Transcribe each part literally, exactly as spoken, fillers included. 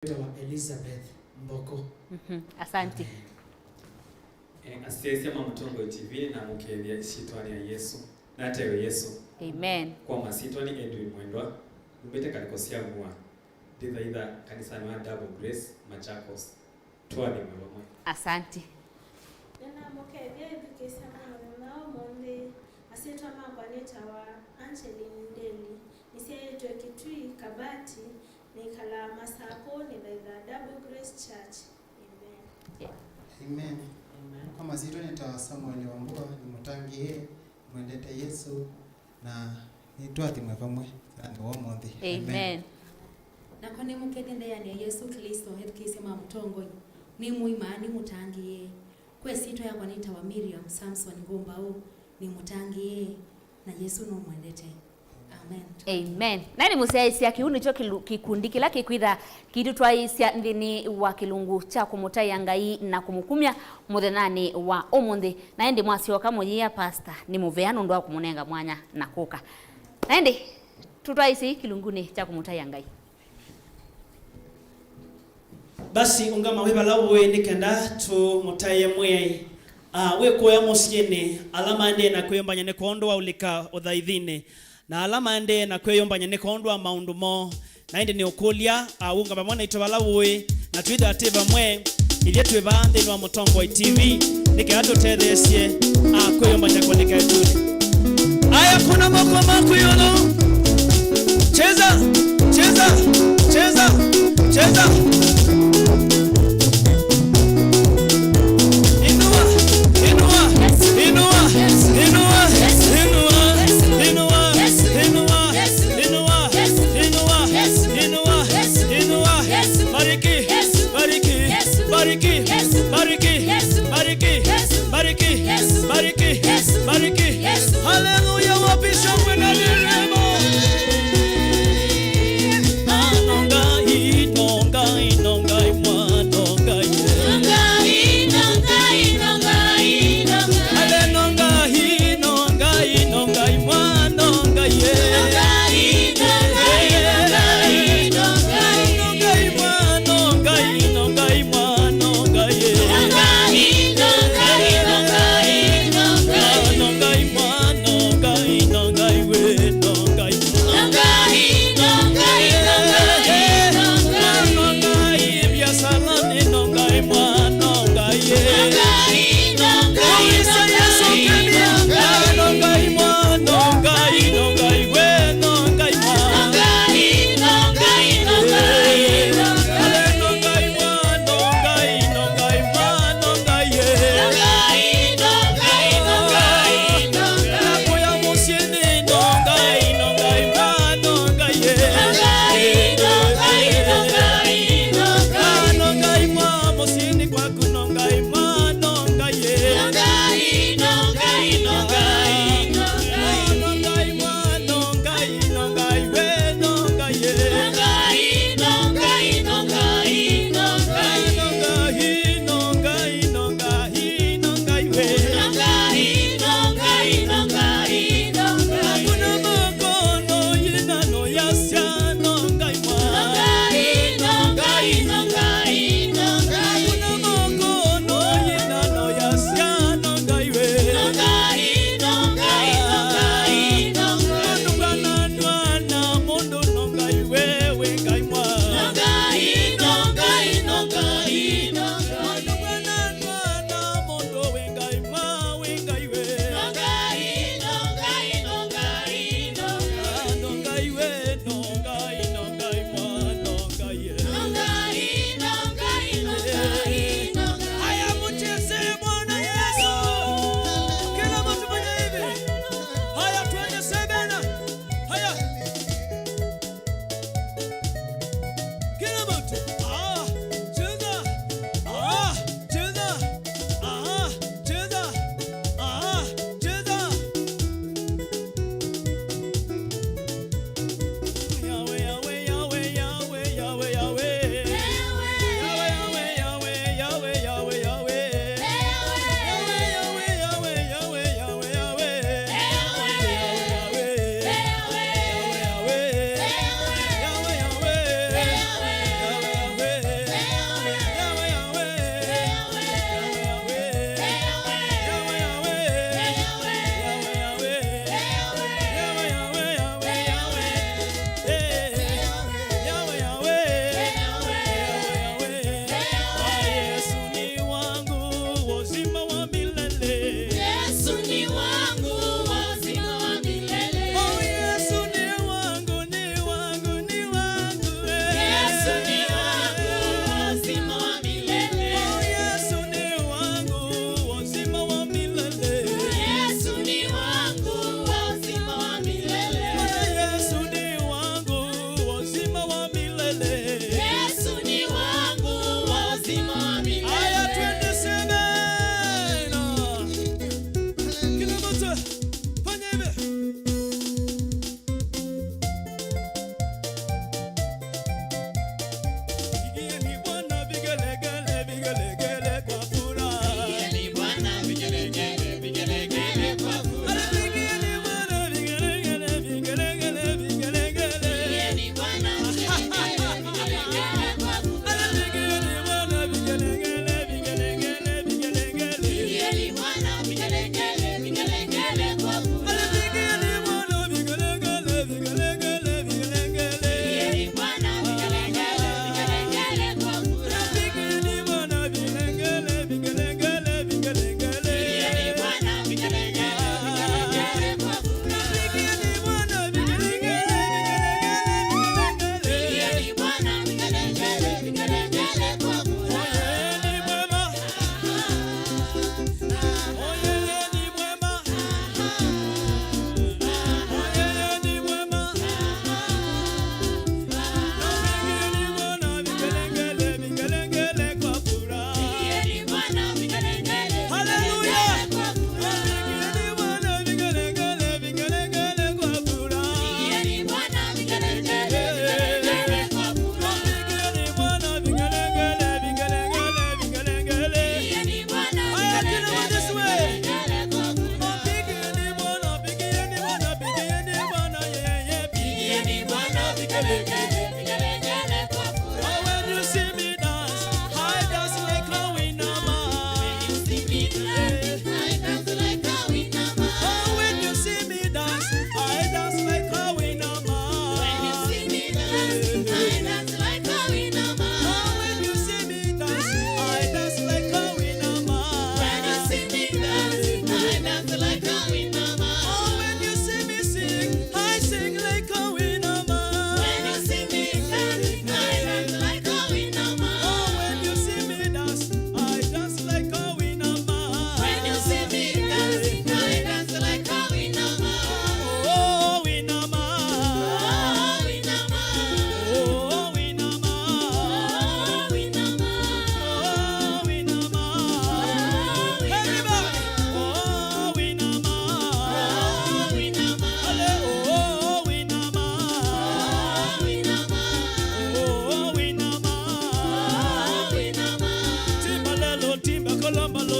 Wĩtawa Elizabeth Mboko. Mhm. Asante. E, asyaĩĩsya ma Mũtongoi T V nĩnamũkethya ĩsyĩtwanĩ ya Yesũ. Natewe Yesũ. Amen. Kwa masyĩtwa nĩ Edwin Mwendwa, numĩte ngalĩko sya Mua. Ndĩthaitha kanisanĩ wa Double Grace, Machakos. Tũathimwe vamwe. Asante. Nĩnamũkethya ĩthukĩĩsya ma mũthenya wa ũmũnthĩ. Masyĩtwa makwa nĩtawa Angeline Ndeli. Nĩsyaĩtwe Kitui, Kabati. Nĩkalaa Masakũ. Nĩthaithaa Double Grace Church. Amen. Amen. Kwa masyĩtwa nĩtawa Samuel Wambua, nĩ mũtangĩĩe, nĩmwendete Yesũ, na nĩtũathimwe vamwe mũthenya wa ũmũnthĩ. Amen. Nakwa nĩmũkethye ndeanĩ ya Yesũ Klĩsto, ethukĩĩsya ma Mũtongoi. Nĩ mũima, nĩ mũtangĩĩe. Kwa ĩsyĩtwa yakwa nĩtawa Miriam Samson Ngũmbaũ, nĩ mũtangĩĩe, na Yesũ nũmwendete. Amen. Amen. Na nĩ mũsyaĩĩsya, kĩu nĩkyo kĩlu- kĩkundi kĩla kĩkwĩtha kĩitũtwaĩĩsya nthĩnĩ wa kĩlungu kya kũmũtaĩa Ngai na kũmũkumya mũthenyanĩ wa ũmũnthĩ. Na ĩndĩ mwasyoka mũyĩa pasta nĩ mũvea nũndũ wa kũmũnenga mwanya na kũka. Na ĩndĩ tũtwaĩĩsye kĩlungunĩ kya kũmũtaĩa Ngai. Basi, ũngama wĩ vala ũĩ nĩ kenda tũmũtaĩe Mwĩai. A, wĩ kũya mũsyĩnĩ, ala maendee na kwĩyũmbany'a nĩ kwondũ wa ũlika ũthaithinĩ, na ala maendee na kwĩyũmbany'a nĩ kwondũ wa maũndũ moo. Na ĩndĩ nĩũkũlya, a, ũngama vamwe naitũ vala ũĩ, na twĩthĩwa twĩ vamwe, ithyĩ twĩ vaa nthĩnĩ wa Mũtongoi T V, nĩ kenda tũtetheesye, a, kwĩyũmbany'a kũlika ĩtunĩ. Aya, kuna moko maku ĩũlũ. Cheza, cheza, cheza, cheza. Inua, inua, inua, inua. Bariki, bariki, bariki, bariki, bariki, bariki, bariki, bariki. Haleluya, wapi shangwe na nderemo? Nongai, nongai, nongai, mwa, nongai. Ale, nongai, nongai, nongai, mwa, nongai, eh. Nongai, mwa, nongai, nongai, mwa, nongai, eh. Nongai,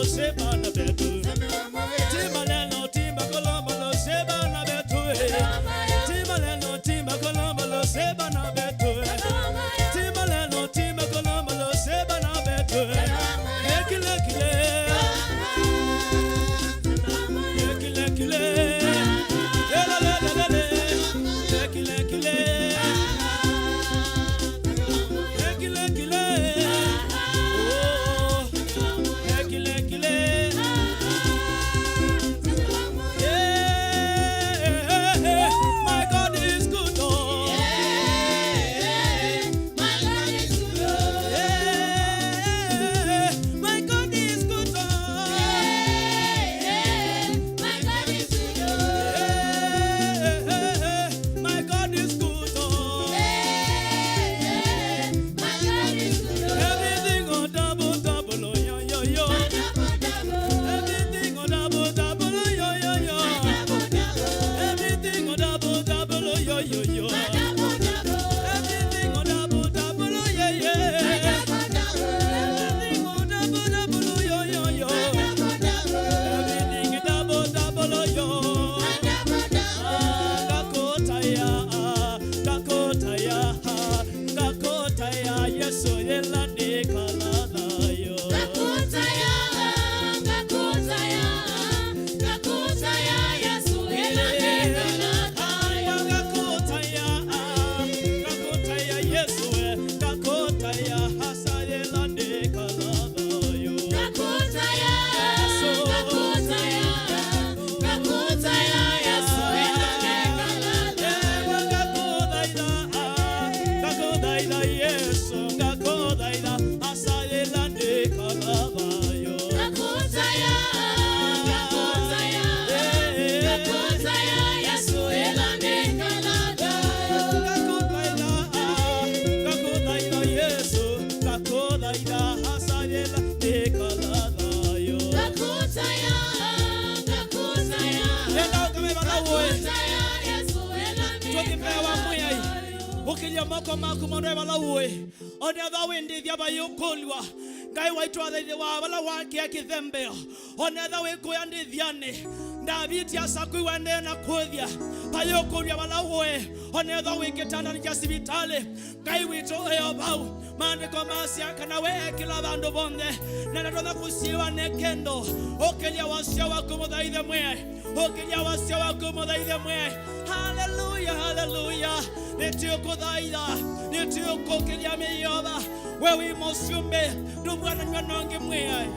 Seba na betu. Ti maneno, ti makolomolo, seba na betu. Ti maneno, ti makolomolo, seba na betu. Ti maneno, ti makolomolo, seba na betu. Ekile kile. Ekile kile. Ele, ele, ele, ele. Ekile kile. Ekile kile. Oh. Ekile kile. Yeah, my God is good, oh. Yeah, my God is good, oh. Yeah, my God is good, oh. Everything on double, double, oh, yo, yo, yo. Everything on double, double, oh, yo, yo, yo. Everything on double, double, oh, yo, yo, yo. Everything on double, double, oh, yeah, yeah. Everything on double, double, oh, yo, yo, yo. Everything double, double, oh, yo. Ah, ngakũtaĩa, ah, ngakũtaĩa, ah. Ngakũtaĩa, Yesũ, yĩla nĩkalaa thayũ. Ngakũtaĩa, ngakũtaĩa, ngakũtaĩa, Yesũ, yĩla nĩkalaa thayũ. Ngakũtaĩa, ngakũtaĩa, Yesũ, ngakũtaĩa, asa yĩla nĩkalaa thayũ. Ngakũtaĩa, Yesũ. Ngakũtaĩa. Ngakũtaĩa, Yesũ, ĩla nĩkalaa thayũ. Ngakũthaitha, ngakũthaitha, Yesũ, ngakũthaitha, asa ĩla nĩkalaa thayũ. Ngakũtaĩa, ngakũtaĩa, ngakũtaĩa, Yesũ, ĩla nĩkalaa thayũ. Ngakũthaitha, ngakũthaitha, Yesũ, ngakũthaitha, asa ĩla nĩkalaa thayũ. Ngakũtaĩa, ngakũtaĩa. Enda ũkame vala ũĩ. Ngakũtaĩa, Yesũ, ĩla nĩkalaa thayũ. Tũthi mbee wa Mwĩai. Ũkĩlya moko maku mũndũ e vala ũĩ. Onethwa wĩndĩthya vayũkũlw'a. Ngai waitũ athaithiwa vala wakĩa kĩthembeo. Onethwa wĩkũya ndĩthyanĩ. Ndaviti asakwĩwa ndee na kũthya. Vayũkũlw'a vala ũĩ. Onethwa wĩ kĩtandanĩ kya sivitalĩ. Ngai witũ e o vau. Maandĩko masya kana we e kĩla vandũ vonthe, na ndatonya kũsiĩwa nĩ kĩndũ. Ũkĩlya wasya waku mũthaithe Mwĩai. Ũkĩlya wasya waku mũthaithe Mwĩai. Haleluya, haleluya. Nĩtũkũthaitha, nĩtũkũkĩlya Yeova. We wĩ mũsumbĩ, ndũvw'ananw'a na ũngĩ Mwĩai.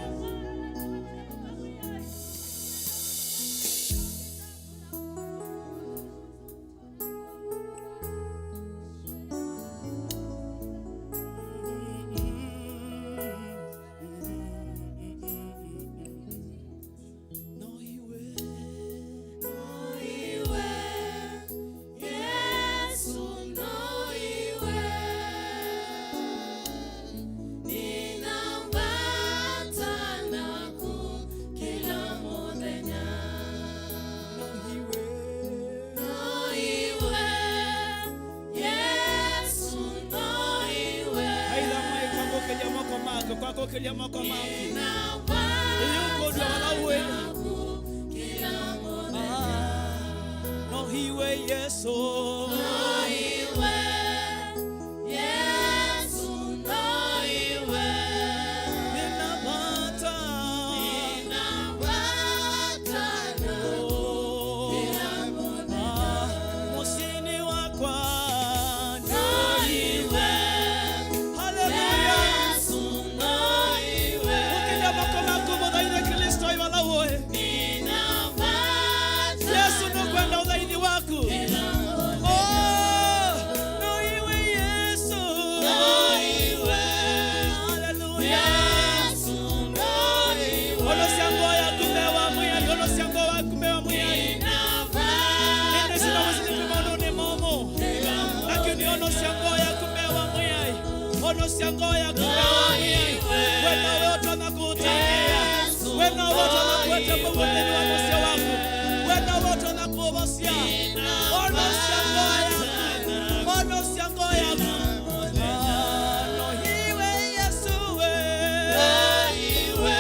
Yesũ, no iwe. Aitha Mwĩai, kwakũkĩlya moko maku, kwakũkĩlya moko maku. Ĩyũkũlw'a vala ũĩ. Ah, no iwe Yesũ. No iwe. Yesũ, no iwe. Nĩna vata. Nĩna vata naku kĩla mũthenya. Ah, mũsyĩnĩ wakwa. No iwe. Haleluya. Yesũ, no iwe. Ũkĩlya moko maku mũthaithe Klĩsto ĩ vala ũĩ. Nĩna vata. Yesũ nũkwenda ũthaithi waku. Oh, no iwe Yesũ. No iwe. Haleluya. Yesũ, no iwe. Honosya ngoo yaku mbee wa Mwĩai, honosya ngoo yaku mbee wa Mwĩai. Nĩnĩsĩ no wĩsĩ nĩ maũndũnĩ momũ. Lakini honosya ngoo yaku mbee wa Mwĩai. Honosya ngoo yaku mbee wa Mwĩai. We nowe ũtonya kũũtangĩĩa. We nowe ũtonya kũete mũuo nthĩnĩ wa mũsyĩ waku. We nowe ũtonya kũũvosya. Honosya ngoo yaku. Honosya ngoo yaku. Ah, no iwe Yesũ we. No iwe.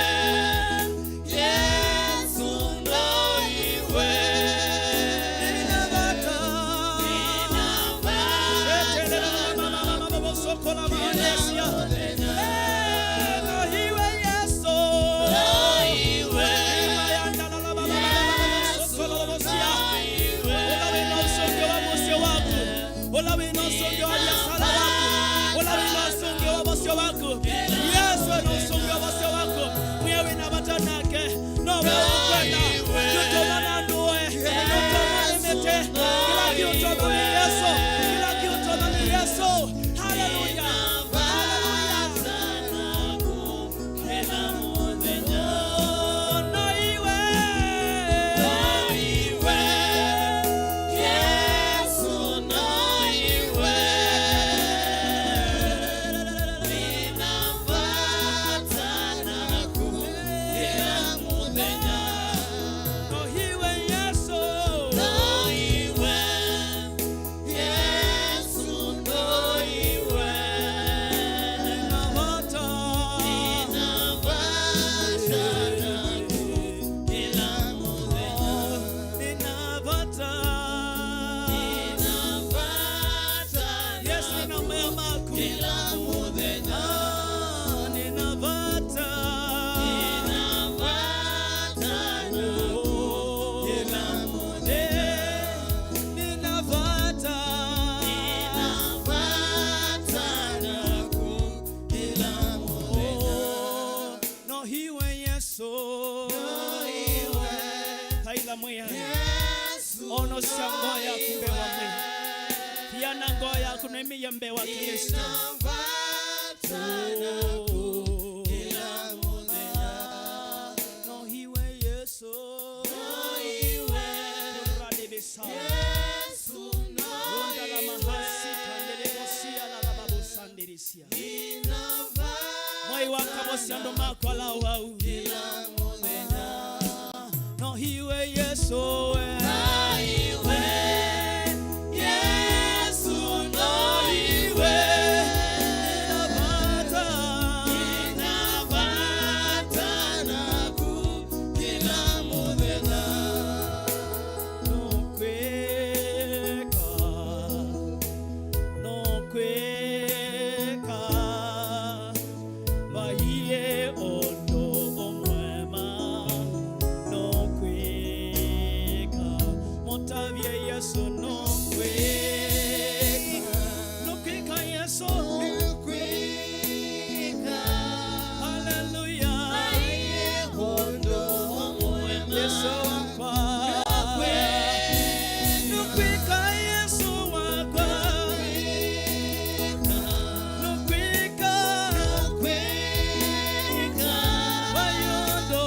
Osya ngoo yaku mbee wa Mwĩai. Tiana ngoo yaku na ĩmĩya mbee wa Klĩsto. No iwe Yesũ. No iwe Radebesa. Yesũ, no iwe. Runda la mahasi, kandele bosia la la babusandiri. Mwai wakavosya andũ makwa laũ au. No iwe Yesũ we. Yesũ, no iwe. Nina vata. Nina vata naku kĩla mũthenya. Nũkwĩka. Nũkwĩka. Vaiĩ ũndũ ũmwe ma. Nũkwĩka. Mũtavye Yesũ nũkwĩka. Nũkwĩka Yesũ. Nũkwĩka. Haleluya. Vaiĩ ũndũ ũmwe ma. Yesũ wakwa. Nũkwĩka Yesũ wakwa. Nũkwĩka. Vai ũndũ.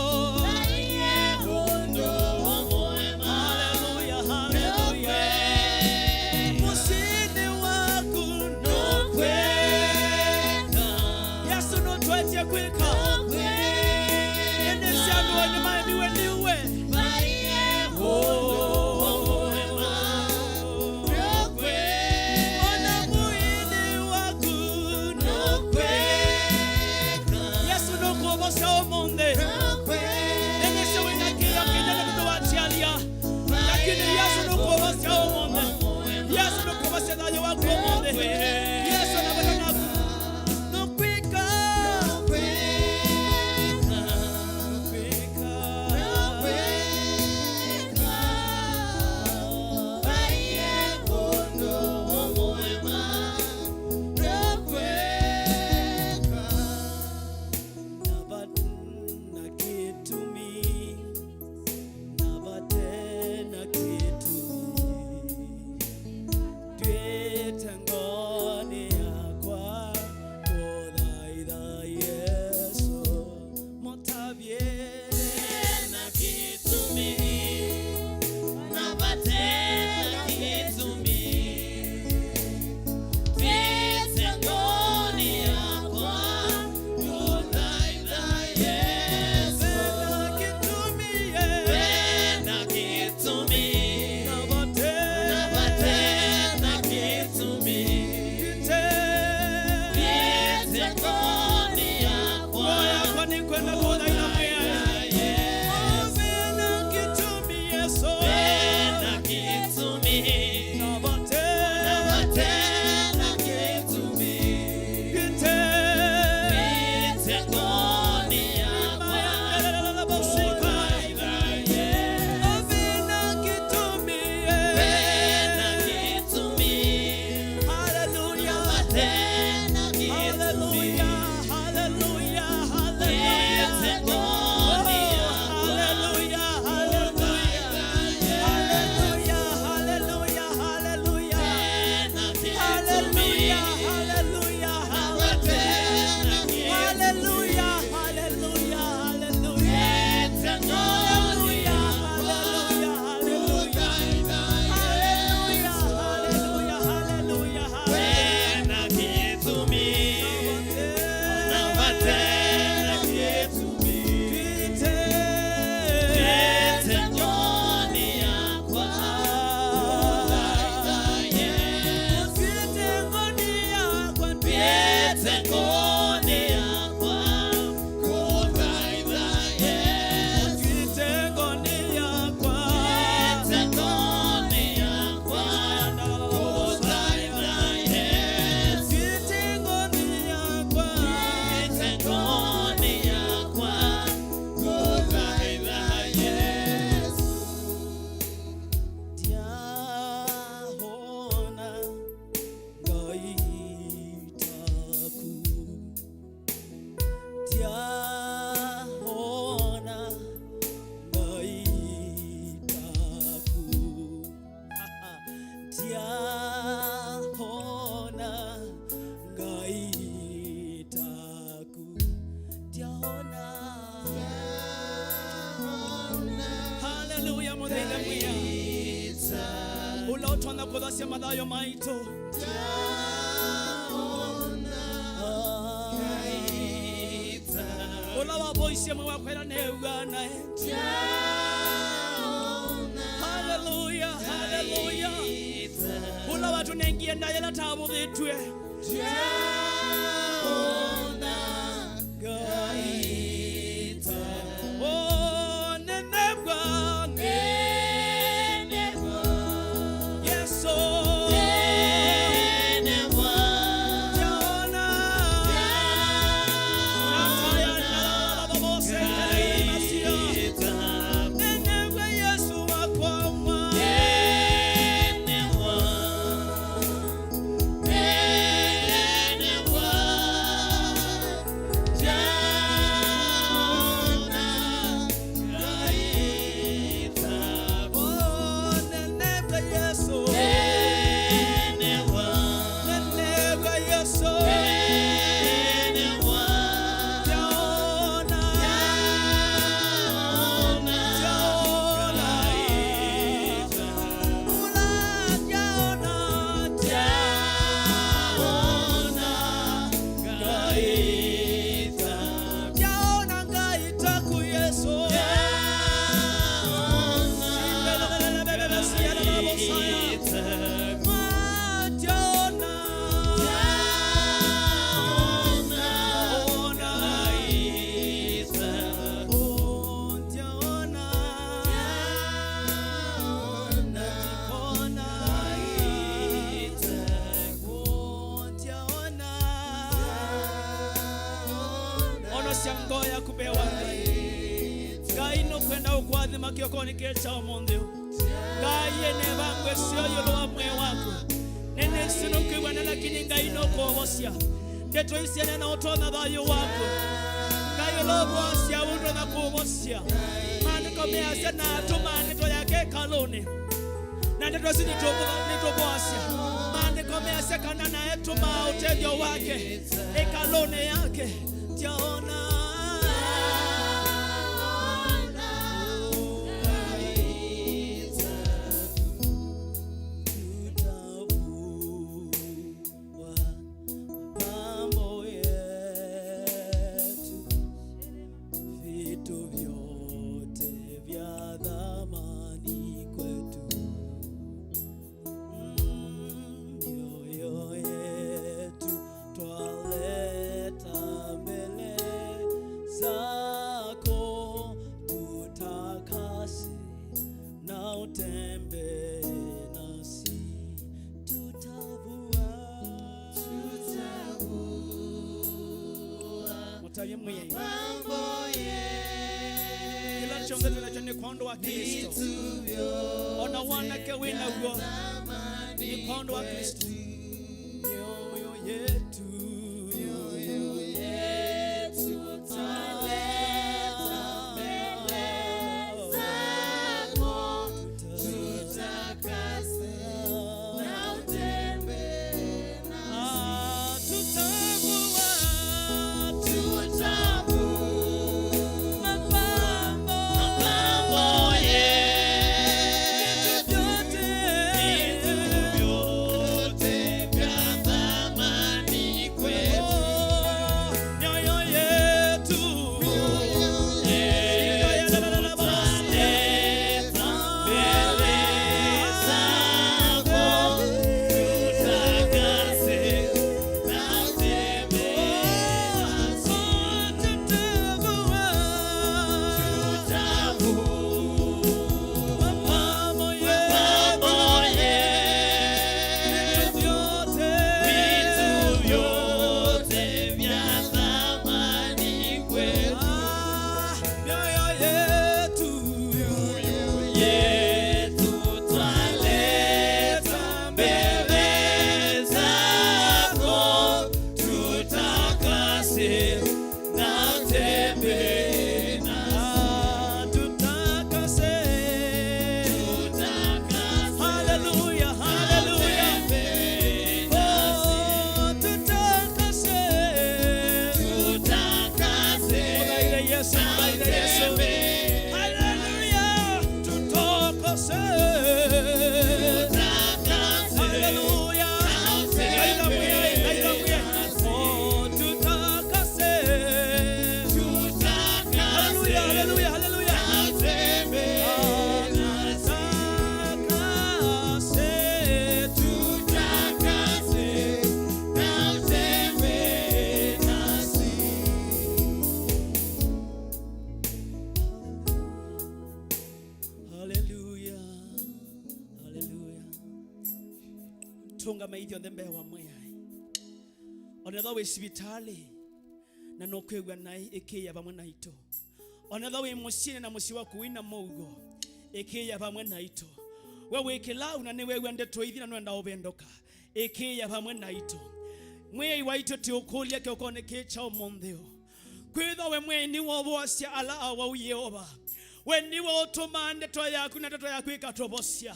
Haleluya, haleluya. Mũsyĩnĩ waku. Yesũ nũtwetye kwĩka. Ĩndĩ sya andũ nĩmaemiwe nĩwe. Ona mwĩĩnĩ waku. Yesũ nũkũvosya ũmũnthĩ. Ĩndĩ sya wĩna kĩĩo kĩnene nũndũ wa kyalia. Lakini Yesũ nũkũvosya ũmũnthĩ. Yesũ nũkũvosya thayũ waku ũmũnthĩ. Yesũ navata naku. Nũkwĩka. Nũkwĩka. Nũkwĩka. Vaiĩ ũndũ ũmwe ma. Nũkwĩka. Na vate na kĩtumi. Na vate na kĩtumi. Twĩte ngoonĩ yakwa kũthaitha Yesũ. Mũtavye. Na kĩtumi. Na vate na kĩtumi. Twĩte ngoonĩ yakwa kũthaitha Yesũ. Ve na kĩtumi, eh. Ve na kĩtumi. Na vate. Na vate na kĩtumi. Twĩte. Twĩte ngoonĩ yakwa. Ngoo yakwa nĩkwenda kũthaitha Mwĩai. Ve na kĩtumi, Yesũ. Ve na kĩtumi. Na vate. Na vate na kĩtumi. Vite. Vite ngoonĩ yakwa. Kũthaitha Yesũ. Ve na kĩtumi, eh. Ve na kĩtumi. Hallelujah. Na vate na kĩtumi. Hallelujah. Hallelujah, hallelujah. Hallelujah, hallelujah. Hallelujah, hallelujah, hallelujah. Hallelujah, hallelujah, hallelujah. Hallelujah, hallelujah, hallelujah. Hallelujah, hallelujah, hallelujah. Hallelujah, hallelujah, hallelujah. Ve na kĩtumi. Na vate na kĩtumi. Vite. Vite ngoonĩ yakwa. Kũthaitha Yesũ. Vite ngoonĩ yakwa. Vite ngoonĩ yakwa. Kũthaitha Yesũ. Kĩtengonĩ yakwa. Kĩtengonĩ yakwa. Kũthaitha Yesũ. Kĩtengonĩ yakwa. Kĩtengonĩ yakwa. Kũthaitha Yesũ. Ndyaona ngai taku. Ndyaona ngai taku. Tonya kũthasya mathayũ maitũ. Ũla wavoisye mwĩĩ wakwa ĩla neew'aa naĩ. Haleluya, haleluya. Ũla watũnengie ndaĩa ĩla tavũthĩtw'e. Ngai ta. Oh, nenevwa, nenevwa. Yesu. Nenevwa. Yaona. Yaona. Nataya nalala vavose. Ngai ta. Nenevwa Yesu wakwa mwa. Nenevwa. Onosya ngoo yaku mbee wa Ngai. Ngai nũkwenda ũkũathima kĩokonĩ kĩĩ kya ũmũnthĩ ũũ. Ngai ena ĩvango ĩseo ĩũlũ wa mwĩĩ waku. Nĩnĩsĩ nũkwĩw'ana, lakini Ngai nũkũvosya. Ndeto ii syaneena ũtonya thayũ waku. Ngai ũla ũvoasya ũtonya kũvosya. Maandĩko measya, na atũmaa ndeto yake ĩkalũnĩ. Na ndeto isu nĩtũvo-, nĩtũvoasya. Maandĩko measya kana na etũmaa ũtethyo wake ĩkalũnĩ yake. Tyaona. Tutakuwa mapambo yetu. Vitu vyote vya thamani kwetu. Mm, mioyo yetu twaleta mbele zako, tutakase na utembee nasi. Tutavua. Tutavua. Mũtavye Mwĩai. Mapambo yetu. Kĩla kyonthe twĩ nakyo nĩ kwondũ wa Kristo. Vitu vyote. Ona wanake wĩ naw'o nĩ kwondũ wa Kristo. Mioyo yetu. Mioyo yetu twaleta mbele zako, tutakase na utembee nasi. Ah, tutavua. Tutavua. Mapambo. Mapambo yetu. Vitu vyote. Vitu vyote. Tũũngama ithyonthe mbee wa Mwĩai. O na ethĩwa wĩ sivitalĩ na nũkwĩw'a naĩ, ĩkĩĩa vamwe naitũ. O na ethĩwa wĩ mũsyĩnĩ na mũsyĩ waku wĩna mũuo, ĩkĩĩa vamwe naitũ. We wĩ kĩlau na nĩweew'a ndeto ithi na nũenda ũvĩndũka, ĩkĩĩa vamwe naitũ. Mwĩai waitũ, tũũkũlya kĩokonĩ kĩĩ kya ũmũnthĩ ũũ. Kwĩthĩwa we Mwĩai nĩwe ũvoasya ala awau, Yeova. We nĩwe ũtũmaa ndeto yaku, na ndeto yaku ĩkatũvosya.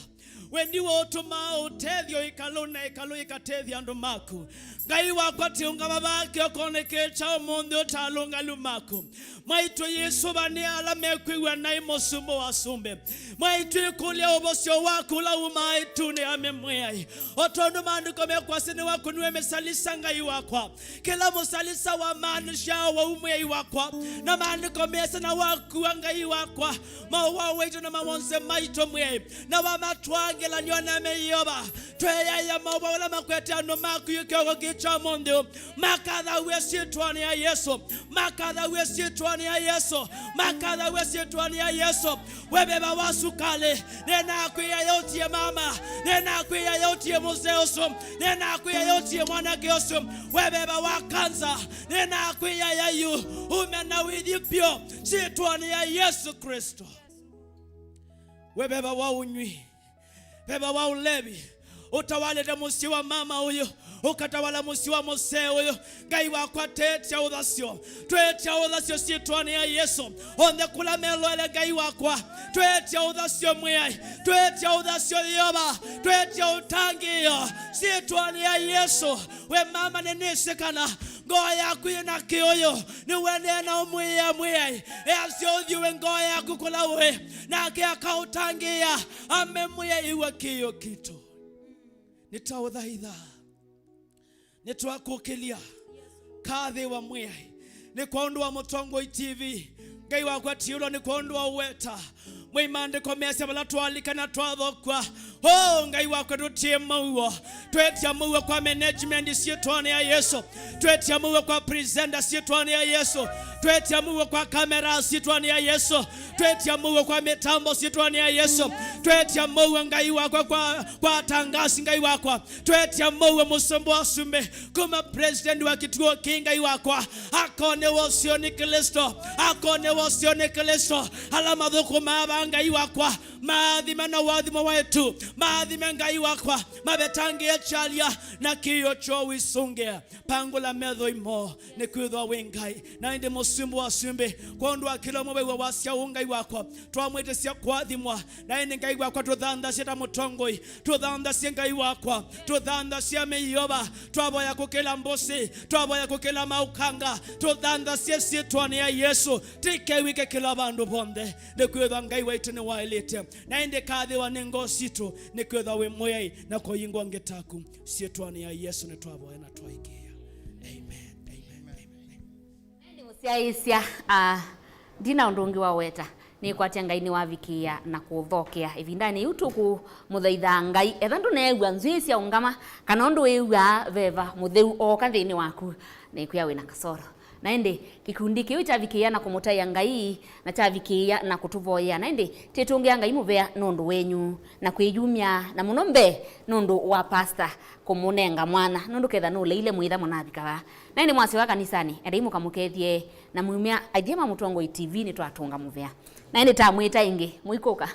We nĩwe ũtũmaa ũtethyo ĩkalũ, na ĩkalũ ĩkatethya andũ maku. Ngai wakwa, tũũngama vaa kĩokonĩ kĩĩ kya ũmũnthĩ ũtalũngalu maku. Mwaitũ Yesũ, vanĩa ala mekwĩw'a naĩ, Mũsumbĩ wa asumbĩ. Mwaitũ, ĩkũlya ũvosyo waku ũla umaa ĩtunĩ ya mĩmwĩai. O tondũ maandĩko mekwasya, nĩwakũniwe mĩsalisa, Ngai wakwa. Kĩla mũsalisa wamaanishaa wau, Mwĩai wakwa. Na maandĩko measya, na wakua, Ngai wakwa, maũwau waitũ na mawonze maitũ, Mwĩai, na wamatwaa ngelany'onĩ ya mĩĩ, Yeova. Tweeaĩa maũwau ala makwete andũ maku yu kĩoko kĩĩ kya ũmũnthĩ ũũ. Makathaw'e syĩtwanĩ ya Yesũ. Makathaw'e syĩtwanĩ ya Yesũ. Makathaw'e syĩtwanĩ ya Yesũ. We veva wa sukalĩ, nĩnakwĩaĩa ũtie mama. Nĩnakwĩaĩa ũtie mũsee ũsu. Nĩnakwĩaĩa ũtie mwanake ũsu. We veva wa kanza, nĩnakwĩaĩa yu, ume na ũithi vyũ syĩtwanĩ ya Yesũ Klĩsto. We veva wa ũnywi, veva wa ũlevi, ũtawalĩte mũsyĩ wa mama ũyũ, ũkatawala mũsyĩ wa mũsee ũyũ. Ngai wakwa, tweetya ũthasyo, tweetya ũthasyo syĩtwanĩ ya Yesũ. Onthe kũla meloele, Ngai wakwa, tweetya ũthasyo, Mwĩai, tweetya ũthasyo, Yeova, tweetya ũtangĩĩo syĩtwanĩ ya Yesũ. We mama, nĩnĩsĩ kana ngoo yaku yĩna kĩũyũ, nĩwendeea na ũmwĩĩa Mwĩai, easya ũthiũwe ngoo yaku kũla ũĩ, nake akaũtangĩĩa, ambe Mwĩai, ĩw'a kĩĩo kitũ. Nĩtaũthaitha, nĩtwakũkĩlya, kathĩwa Mwĩai, nĩ kwa ũndũ wa Mũtongoi T V. Ngai wakwa, tiũlwa nĩ kwa ũndũ wa ũweta. Mwĩai, maandĩko measya vala twalika na twathokw'a. Oh, Ngai wakwa, tũtie mũuo. Twetia mũuo kwa management syĩtwanĩ ya Yesũ. Twetia mũuo kwa presenter syĩtwanĩ ya Yesũ. Twetia mũuo kwa camera syĩtwanĩ ya Yesũ. Twetia mũuo kwa mĩtambo syĩtwanĩ ya Yesũ. Twetia mũuo, Ngai wakwa, kwa, kwa atangasi, Ngai wakwa. Twetia mũuo, mũsumbĩ wa asumbĩ, kuma president wa kĩtuo kĩĩ, Ngai wakwa, akonewa ũseo nĩ Klĩsto, akonewa ũseo nĩ Klĩsto. Ala mathũkũmaa vaa, Ngai wakwa, maathime na ũathimo wa ĩtu, maathime, Ngai wakwa, mavetangĩe kyalya na kĩĩo kyoo wĩsũngĩe. Pangũla methoi moo, nĩkwĩthwa wĩ Ngai. Na ĩndĩ mũsumbĩ wa asumbĩ, kwa ũndũ wa kĩla ũmwe wew'a wasya ũũ, Ngai wakwa, twamwĩtĩsya kũathimwa. Na ĩndĩ, Ngai wakwa, tũthanthasye ta mũtongoi, tũthanthasye, Ngai wakwa, tũthanthasye, Ame Yeova, twavoya kũkĩla mbũsĩ, twavoya kũkĩla maũkanga, tũthanthasye syĩtwanĩ ya Yesũ, tĩkew'ĩke kĩla vandũ vonthe, nĩkwĩthwa Ngai waitũ nĩwaĩlĩte. Na ĩndĩ kathĩwa nĩ ngoo sitũ, nĩkwĩthwa wĩ Mwĩai na kũingwa ngĩ taku. Syĩtwanĩ ya Yesũ nĩtwavoya na twaĩkĩĩa. Amen. Amen. Amen. Nĩ mũsyaĩĩsya, ah, ndina ũndũ ũngĩ wa weta. Nĩkwatya Ngai nĩwavikĩĩa na kũthokea. Ĩvindanĩ yĩu tũkũmũthaithaa Ngai. Etha ndũneew'a nzw'ĩĩ sya ũngama, kana ũndũ wĩw'aa veva mũtheu ooka nthĩnĩ waku, nĩkwĩa wĩ na kasoro. Na ĩndĩ kĩkundi kĩu kyavikĩĩa na kũmũtaĩa Ngai, na kyavikĩĩa na kũtũvoyea. Na ĩndĩ twĩtũngĩa Ngai mũvea nũndũ wenyu, na kwĩyumya, na mũno mbee nũndũ wa pastor kũmũnenga mwanya, nũndũ ketha nũleile mwĩtha mũnavika vaa. Na ĩndĩ mwasyoka kanisanĩ, endai mũkamũkethye, na mwĩmya aithyĩ ma Mũtongoi T V nĩtwatũnga mũvea. Na ĩndĩ tamwĩta ĩngĩ, mũikũka.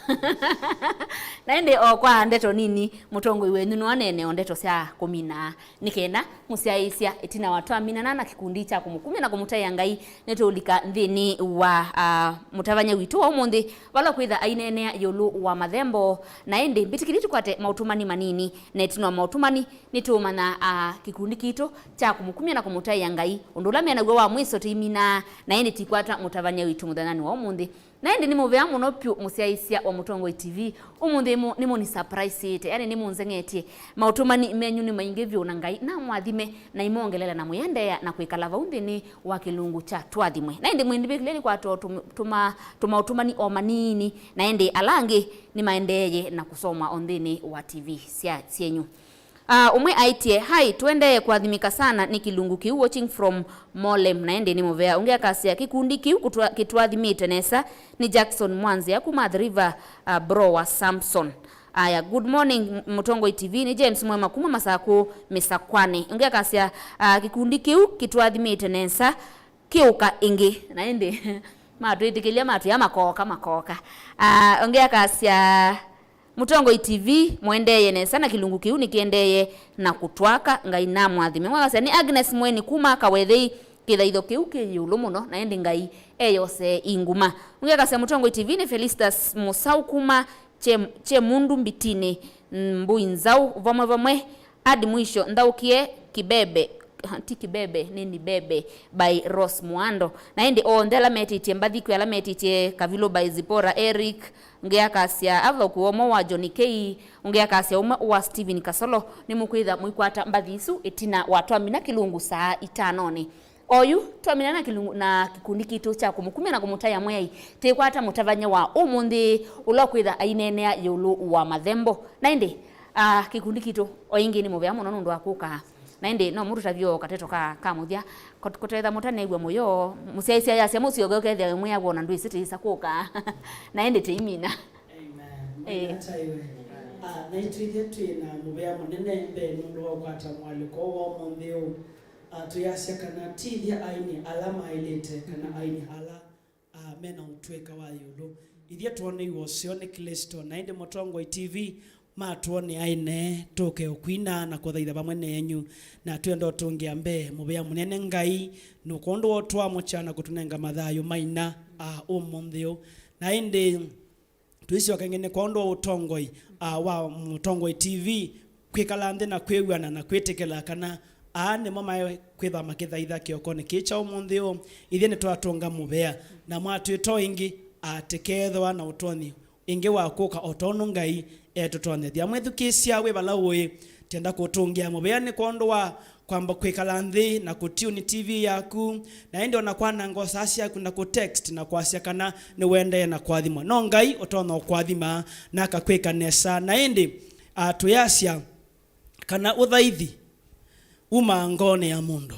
Na ĩndĩ o kwa ndeto nini, mũtongoi wenyu nĩwanene o ndeto sya kũmina. Nĩ kenda mũsyaĩĩsya, ĩtina wa twaminana na kĩkundi kya kũmũkumya na kũmũtaĩa Ngai, nĩtũũlika nthĩnĩ wa, ah, mũtavany'a witũ wa ũmũnthĩ, vala kwĩtha aineenea ĩũlũ wa mathembo. Na ĩndĩ mbĩtĩkĩlye tũkwate maũtũmani manini, na ĩtina wa maũtũmani, nĩtũũmanya, ah, kĩkundi kitũ kya kũmũkumya na kũmũtaĩa Ngai, ũndũ ũla me naw'o wa mwĩso tũiminaa, na ĩndĩ tĩkwata mũtavany'a witũ mũthenyanĩ wa ũmũnthĩ. Na ĩndĩ nĩ mũvea mũno vyũ mũsyaĩĩsya wa Mũtongoi T V. Ũmũnthĩ mũ-, nĩmũni surpriseĩte, yani nĩmũnzeng'etye. Maũtũmani menyu nĩ maingĩ vyũ, na Ngai namwathime na imwongelela na mwĩendeea na kwĩkala vau nthĩnĩ wa kĩlungu kya tũathimwe. Na ĩndĩ mwĩndivĩkĩle nĩkwata tũm-, tũma-, tũmaũtũmani o manini, na ĩndĩ ala angĩ nĩmaendeeye na kũsomwa o nthĩnĩ wa T V sya, syenyu. Ah, ũmwe aĩtye, "Hi, tũendee kũathimĩka sana nĩ kĩlungu kĩu, watching from Molem." Na ĩndĩ nĩ mũvea. Ũngĩ akasya, "Kĩkundi kĩu kũtwa-, kĩtũathimĩte nesa." Nĩ Jackson Mwanzĩa kuma Athi River, ah, bro wa Samson. Aya, good morning, M-, Mũtongoi T V, nĩ James Mwema kuma Masaku Mĩsakwani. Ũngĩ akasya, ah, kĩkundi kĩu kĩtũathimĩte nesa, kĩũka ĩngĩ. Na ĩndĩ, matwĩtĩkĩlya matwĩa makooka, makooka. Ah, ũngĩ akasya, Mũtongoi T V, mũendeeye nesa na kĩlungu kĩu nĩkĩendeeye na kũtwaka, Ngai namũathime. Ũngĩ akasya, nĩ Agnes Mweni kuma Kawethei, kĩthaitho kĩu kĩ ĩũlũ mũno, na ĩndĩ Ngai eyosee i nguma. Ũngĩ akasya, Mũtongoi T V, nĩ Felistas Mũsau kuma Kye-, Kyemundu Mbitini, Mbui Nzau, vamwe vamwe, hadi mwisho, nthaũkie Kibebe, ti Kibebe, nĩ Nibebe, by Rose Muando. Na ĩndĩ onthe ala metĩtye mbathi, kwĩ ala metĩtye Kavilũ by Zipporah Eric, ũngĩ akasya, athaũkĩwa ũmwe wa Johnny K, ũngĩ akasya ũmwe wa Stephen Kasolo, nĩmũkwĩtha mũikwata mbathi isu ĩtina wa twamina kĩlungu saa itanonĩ. Oyu, twamina na kĩlungu na kĩkundi kitũ kya kũmũkumya na kũmũtaĩa Mwĩai, twĩkwata mũtavany'a wa ũmũnthĩ, ũla ũkwĩtha aineenea ĩũlũ wa mathembo. Na ĩndĩ, ah, kĩkundi kitũ, o ĩngĩ nĩ mũvea mũno nũndũ wa kũka. Na ĩndĩ, no mũtũtavye o kateto ka, ka mũthya, kũt-, kũtetha mũtanew'a mũyo, mũsyaĩĩsya yasya mũsyĩ ũke ũkethĩa wĩ mwĩawa na ndwĩsĩ tĩĩsa kũka. Na ĩndĩ tĩimina. Amen. Ĩĩ. Ngai ataiwe. Ah, naitũ ithyĩ twĩ na mũvea mũnene mbee nũndũ wa ũkwata mwaliko wa ũmũnthĩ ũũ. Ah, twĩasya kana ti ithyĩ aini ala maĩlĩte, kana aini ala, ah, me na ũtw'ĩka wa ĩũlũ. Ithyĩ twoneeiwe ũseo nĩ Klĩsto, na ĩndĩ Mũtongoi T V matwonea aine tũke ũkwina na kũthaitha vamwe nenyu, na twenda ũtũngĩa mbee mũvea mũnene Ngai, nĩ kwondũ wa ũtwamũkya na kũtũnenga mathayũ maina, ah, ũmũnthĩ ũũ. Na ĩndĩ Twĩsyoka ĩngĩ nĩ kwondũ wa ũtongoi, ah, wa Mũtongoi T V kwĩkala nthĩ na kwĩw'ana na kwĩtĩkĩla kana aa nĩmo maĩ kwĩthwa makĩthaitha kĩokonĩ kĩĩ kya ũmũnthĩ ũũ. Ithyĩ nĩtwatũnga mũvea na mwatwĩta o ĩngĩ, ah, tĩkeethĩwa na ũtonyi ĩngĩ wa kũka o tondũ Ngai etũtonyethya. Mwĩthukĩĩsya wĩ vala ũĩ, tenda kũtũngĩa mũvea nĩ kwondũ wa kwamba kwĩkala nthĩ na kũtiuni T V yaku, na ĩndĩ ona kwananga saa syaku na kũtext na kwasya kana nĩwendee na kũathimwa. No Ngai ũtonya ũkũathima na akakwĩka nesa. Na ĩndĩ, ah, twĩasya kana ũthaithi umaa ngoonĩ ya mũndũ.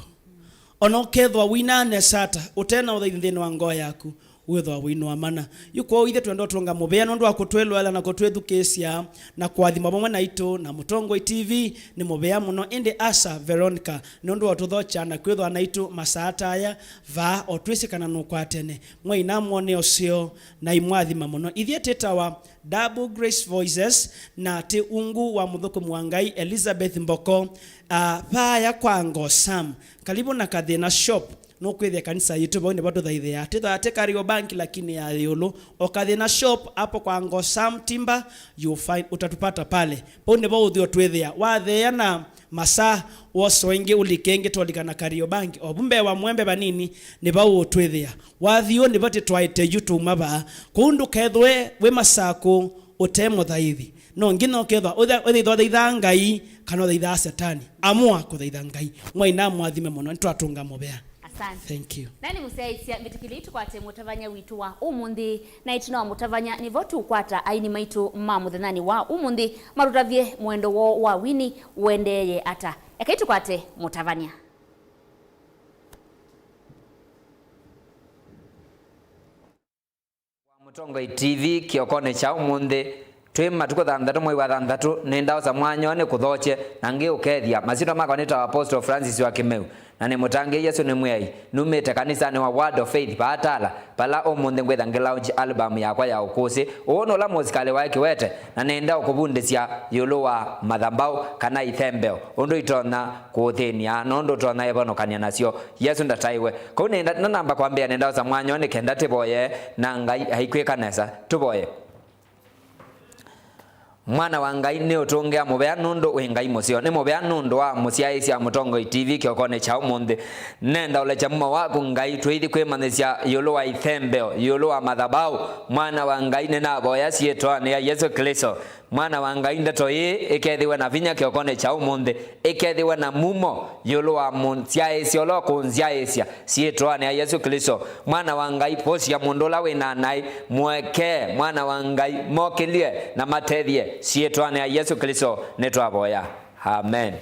Ona ũkethwa wĩinaa nesa ata, ũte na ũthaithi nthĩnĩ wa ngoo yaku, wĩthwa wĩinũa mana. Yu kwoou ithyĩ twenda ũtũnga mũvea nũndũ wa kũtwĩloela na kũtwĩthukĩĩsya na kũathima vamwe naitũ na Mũtongoi T V. Nĩ mũvea mũno. Ĩndĩ asa Veronica, nũndũ wa ũtũthokya na kwĩthwa naitũ masaa ta aya vaa, o twĩsĩ kana nũkwatene. Mwai namwone ũseo na imwathima mũno. Ithyĩ tĩtawa Double Grace Voices na tĩ ungu wa mũthũkũmi wa Ngai Elizabeth Mboko, ah, vaaya kwa Ngo Sam, karibu na Kathĩna Shop. Nũkwĩthĩa kanisa yitũ vau nĩvo tũthaithĩaa. Tĩthaa tĩ Kariobangi lakini ya ĩũlũ. O Kathĩna Shop hapo kwa Ngo Sam Timber, you'll find, utatupata pale. Vau nĩvo ũthi ũtwĩthĩa. Watheea na masaa, wosa ĩngĩ, ũlike ĩngĩ, twalikana Kariobangi. O vu mbee wa Mwembe vanini, nĩ vau ũtwĩthĩa. Wathi ũũ nĩvo tĩtwaĩte yu tũuma vaa. Kwoou ndũkethwe wĩ Masakũ ũte mũthaithi. No nginya ũkethwa ũtha-, ũthĩithwa ũthaithaa Ngai kana ũthaithaa Setani. Amua kũthaitha Ngai. Mwai namwathime mũno. Nĩtwatũnga mũvea. Asante. Thank you. Na nĩ mũsyaĩĩsya mbĩtĩkĩlei tũkwate mũtavany'a witũ wa ũmũnthĩ. Na ĩtina wa mũtavany'a, nĩvo tũkwata aini maitũ ma mũthenyanĩ wa ũmũnthĩ, matũtavye mũendo woo wa wini ũendeeye ata. Ekai tũkwate mũtavany'a. Wa Mũtongoi T V kĩokonĩ kya ũmũnthĩ, twĩ matukũ thanthatũ mwei wa thanthatũ, nĩndaosa mwanya ũũ nĩkũthokye na ngĩũkethya. Masyĩtwa makwa nĩtawa Apostle Francis wa Kĩmeu, na nĩ mũtangĩĩi Yesũ nĩ Mwĩai. Numĩte kanisanĩ wa Word of Faith vaa Tala, vala ũmũnthĩ ngwĩtha ngĩ launch album yakwa ya ũkũsĩ. Ũũ nĩ ũla mũsikalĩ waĩ kĩwete, na nĩenda ũkũvundĩsya ĩũlũ wa mathambaũ kana ithembeo, ũndũ itonya kũũthĩny'a, na ũndũ ũtonya ĩvonokany'a nasyo. Yesũ ndataĩwe. Kwoou nĩenda, nanamba kwambĩĩa, nĩndaosa mwanya ũũ nĩ kenda tĩvoye na Ngai aikwĩka nesa. Tũvoye. Mwana wa Ngai, nĩũtũngĩa mũvea nũndũ wĩ Ngai mũseo. Nĩ mũvea nũndũ wa mũsyaĩĩsya Mũtongoi T V kĩokonĩ kya ũmũnthĩ. Nenda ũlekya mumo waku Ngai, twĩithi kwĩmanyĩsya ĩũlũ wa ithembeo, ĩũlũ wa mathabaũ. Mwana wa Ngai, nĩnavoya syĩtwanĩ ya Yesũ Klĩsto. Mwana wa Ngai, ndeto ĩĩ ĩkethĩwe na vinya kĩokonĩ kya ũmũnthĩ, ĩkethĩwe na mumo ĩũlũ wa mũsyaĩĩsya ũla ũkũnzyaĩĩsya, syĩtwanĩ ya Yesũ Klĩsto. Mwana wa Ngai, vosya mũndũ ũla wĩ na naĩ, mũekee, Mwana wa Ngai, mokĩlye na matethye, syĩtwanĩ ya Yesũ Klĩsto nĩtwavoya. Amen.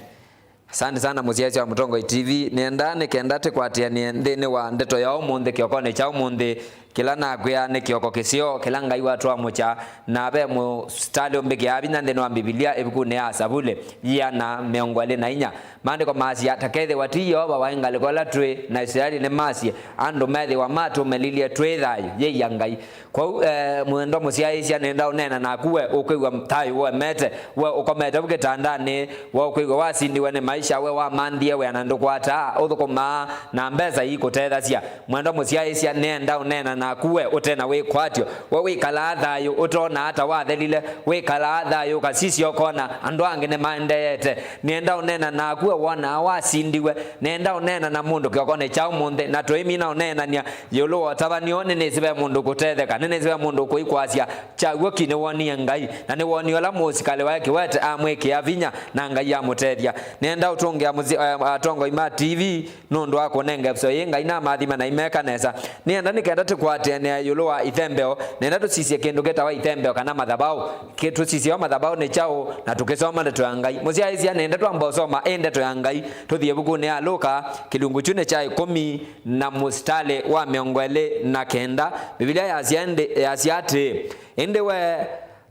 Asante sana mũsyaĩĩsya wa Mũtongoi T V. Nĩendaa nĩ kenda tĩkwatĩanĩe nthĩnĩ wa ndeto ya ũmũnthĩ, kĩokonĩ kya ũmũnthĩ, Kĩla nakwĩa nĩ kĩoko kĩseo, kĩla Ngai watwamũkya, na ve mũsitalĩ ũmbĩkĩaa vinya nthĩnĩ wa Mbivilia ĩvukunĩ ya Savuli, yĩana mĩongo ĩlĩ na inya. Maandĩko maasya, ta kethĩwa ti Yeova waĩ ngalĩko ĩla twĩ, na Isilaeli nĩmasye, andũ methĩwa matũmĩlilye twĩ thayũ, yĩia Ngai. Kwoou, eh, mwendwa mũsyaĩĩsya, nĩenda ũneena naku we ũkwĩw'a thayũ ũemete, we ũkomete vu kĩtandanĩ, we ũkwĩw'a wasindiwe nĩ maisha, we wamanthie wĩa na ndũkwataa, ũthũkũmaa, na mbesa iikũtethasya. Mwendwa mũsyaĩĩsya, nĩenda ũneena naku we ũte na wĩkwatyo. We wĩkalaa thayũ ũtoonaa ta wathelile, wĩkalaa thayũ ũkasisya ũkona andũ angĩ nĩmaendeete. Nĩenda ũneena naku we wonaa wasindiwe. Nĩenda ũneena na mũndũ kĩokonĩ kya ũmũnthĩ, na tũimina ũneenany'a ĩũlũ wa ũtavany'o. Nĩnĩsĩ ve mũndũ ũkũtetheka, nĩnĩsĩ ve mũndũ ũkũikwasya kyaw'o ki nĩwonie Ngai, na nĩwonie ũla mũsikalĩ waĩ kĩwete amwĩkĩa vinya, na Ngai amũtethya. Nĩenda ũtũngĩa mũsi-, eh, atongoi ma T V, nũndũ wa kũnenga episode ĩĩ. Ngai namaathime na imeka nesa. Nĩenda nĩ kenda tũkwatĩanĩa ĩũlũ wa ithembeo, nenda tũsisye kĩndũ kĩtawa ithembeo kana mathabaũ. Kĩ-, tũsisye o mathabaũ nĩ kyaũ, na tũkĩsoma ndeto ya Ngai. Mũsyaĩĩsya, nenda twamba ũsoma ĩ ndeto ya Ngai, tũthi ĩvukunĩ ya Luka, kĩlungu kyu nĩ kya ĩkũmi na mũsitalĩ wa mĩongo ĩlĩ na kenda. Mbivilia yasya ĩndĩ, yasya atĩĩ, ĩndĩ we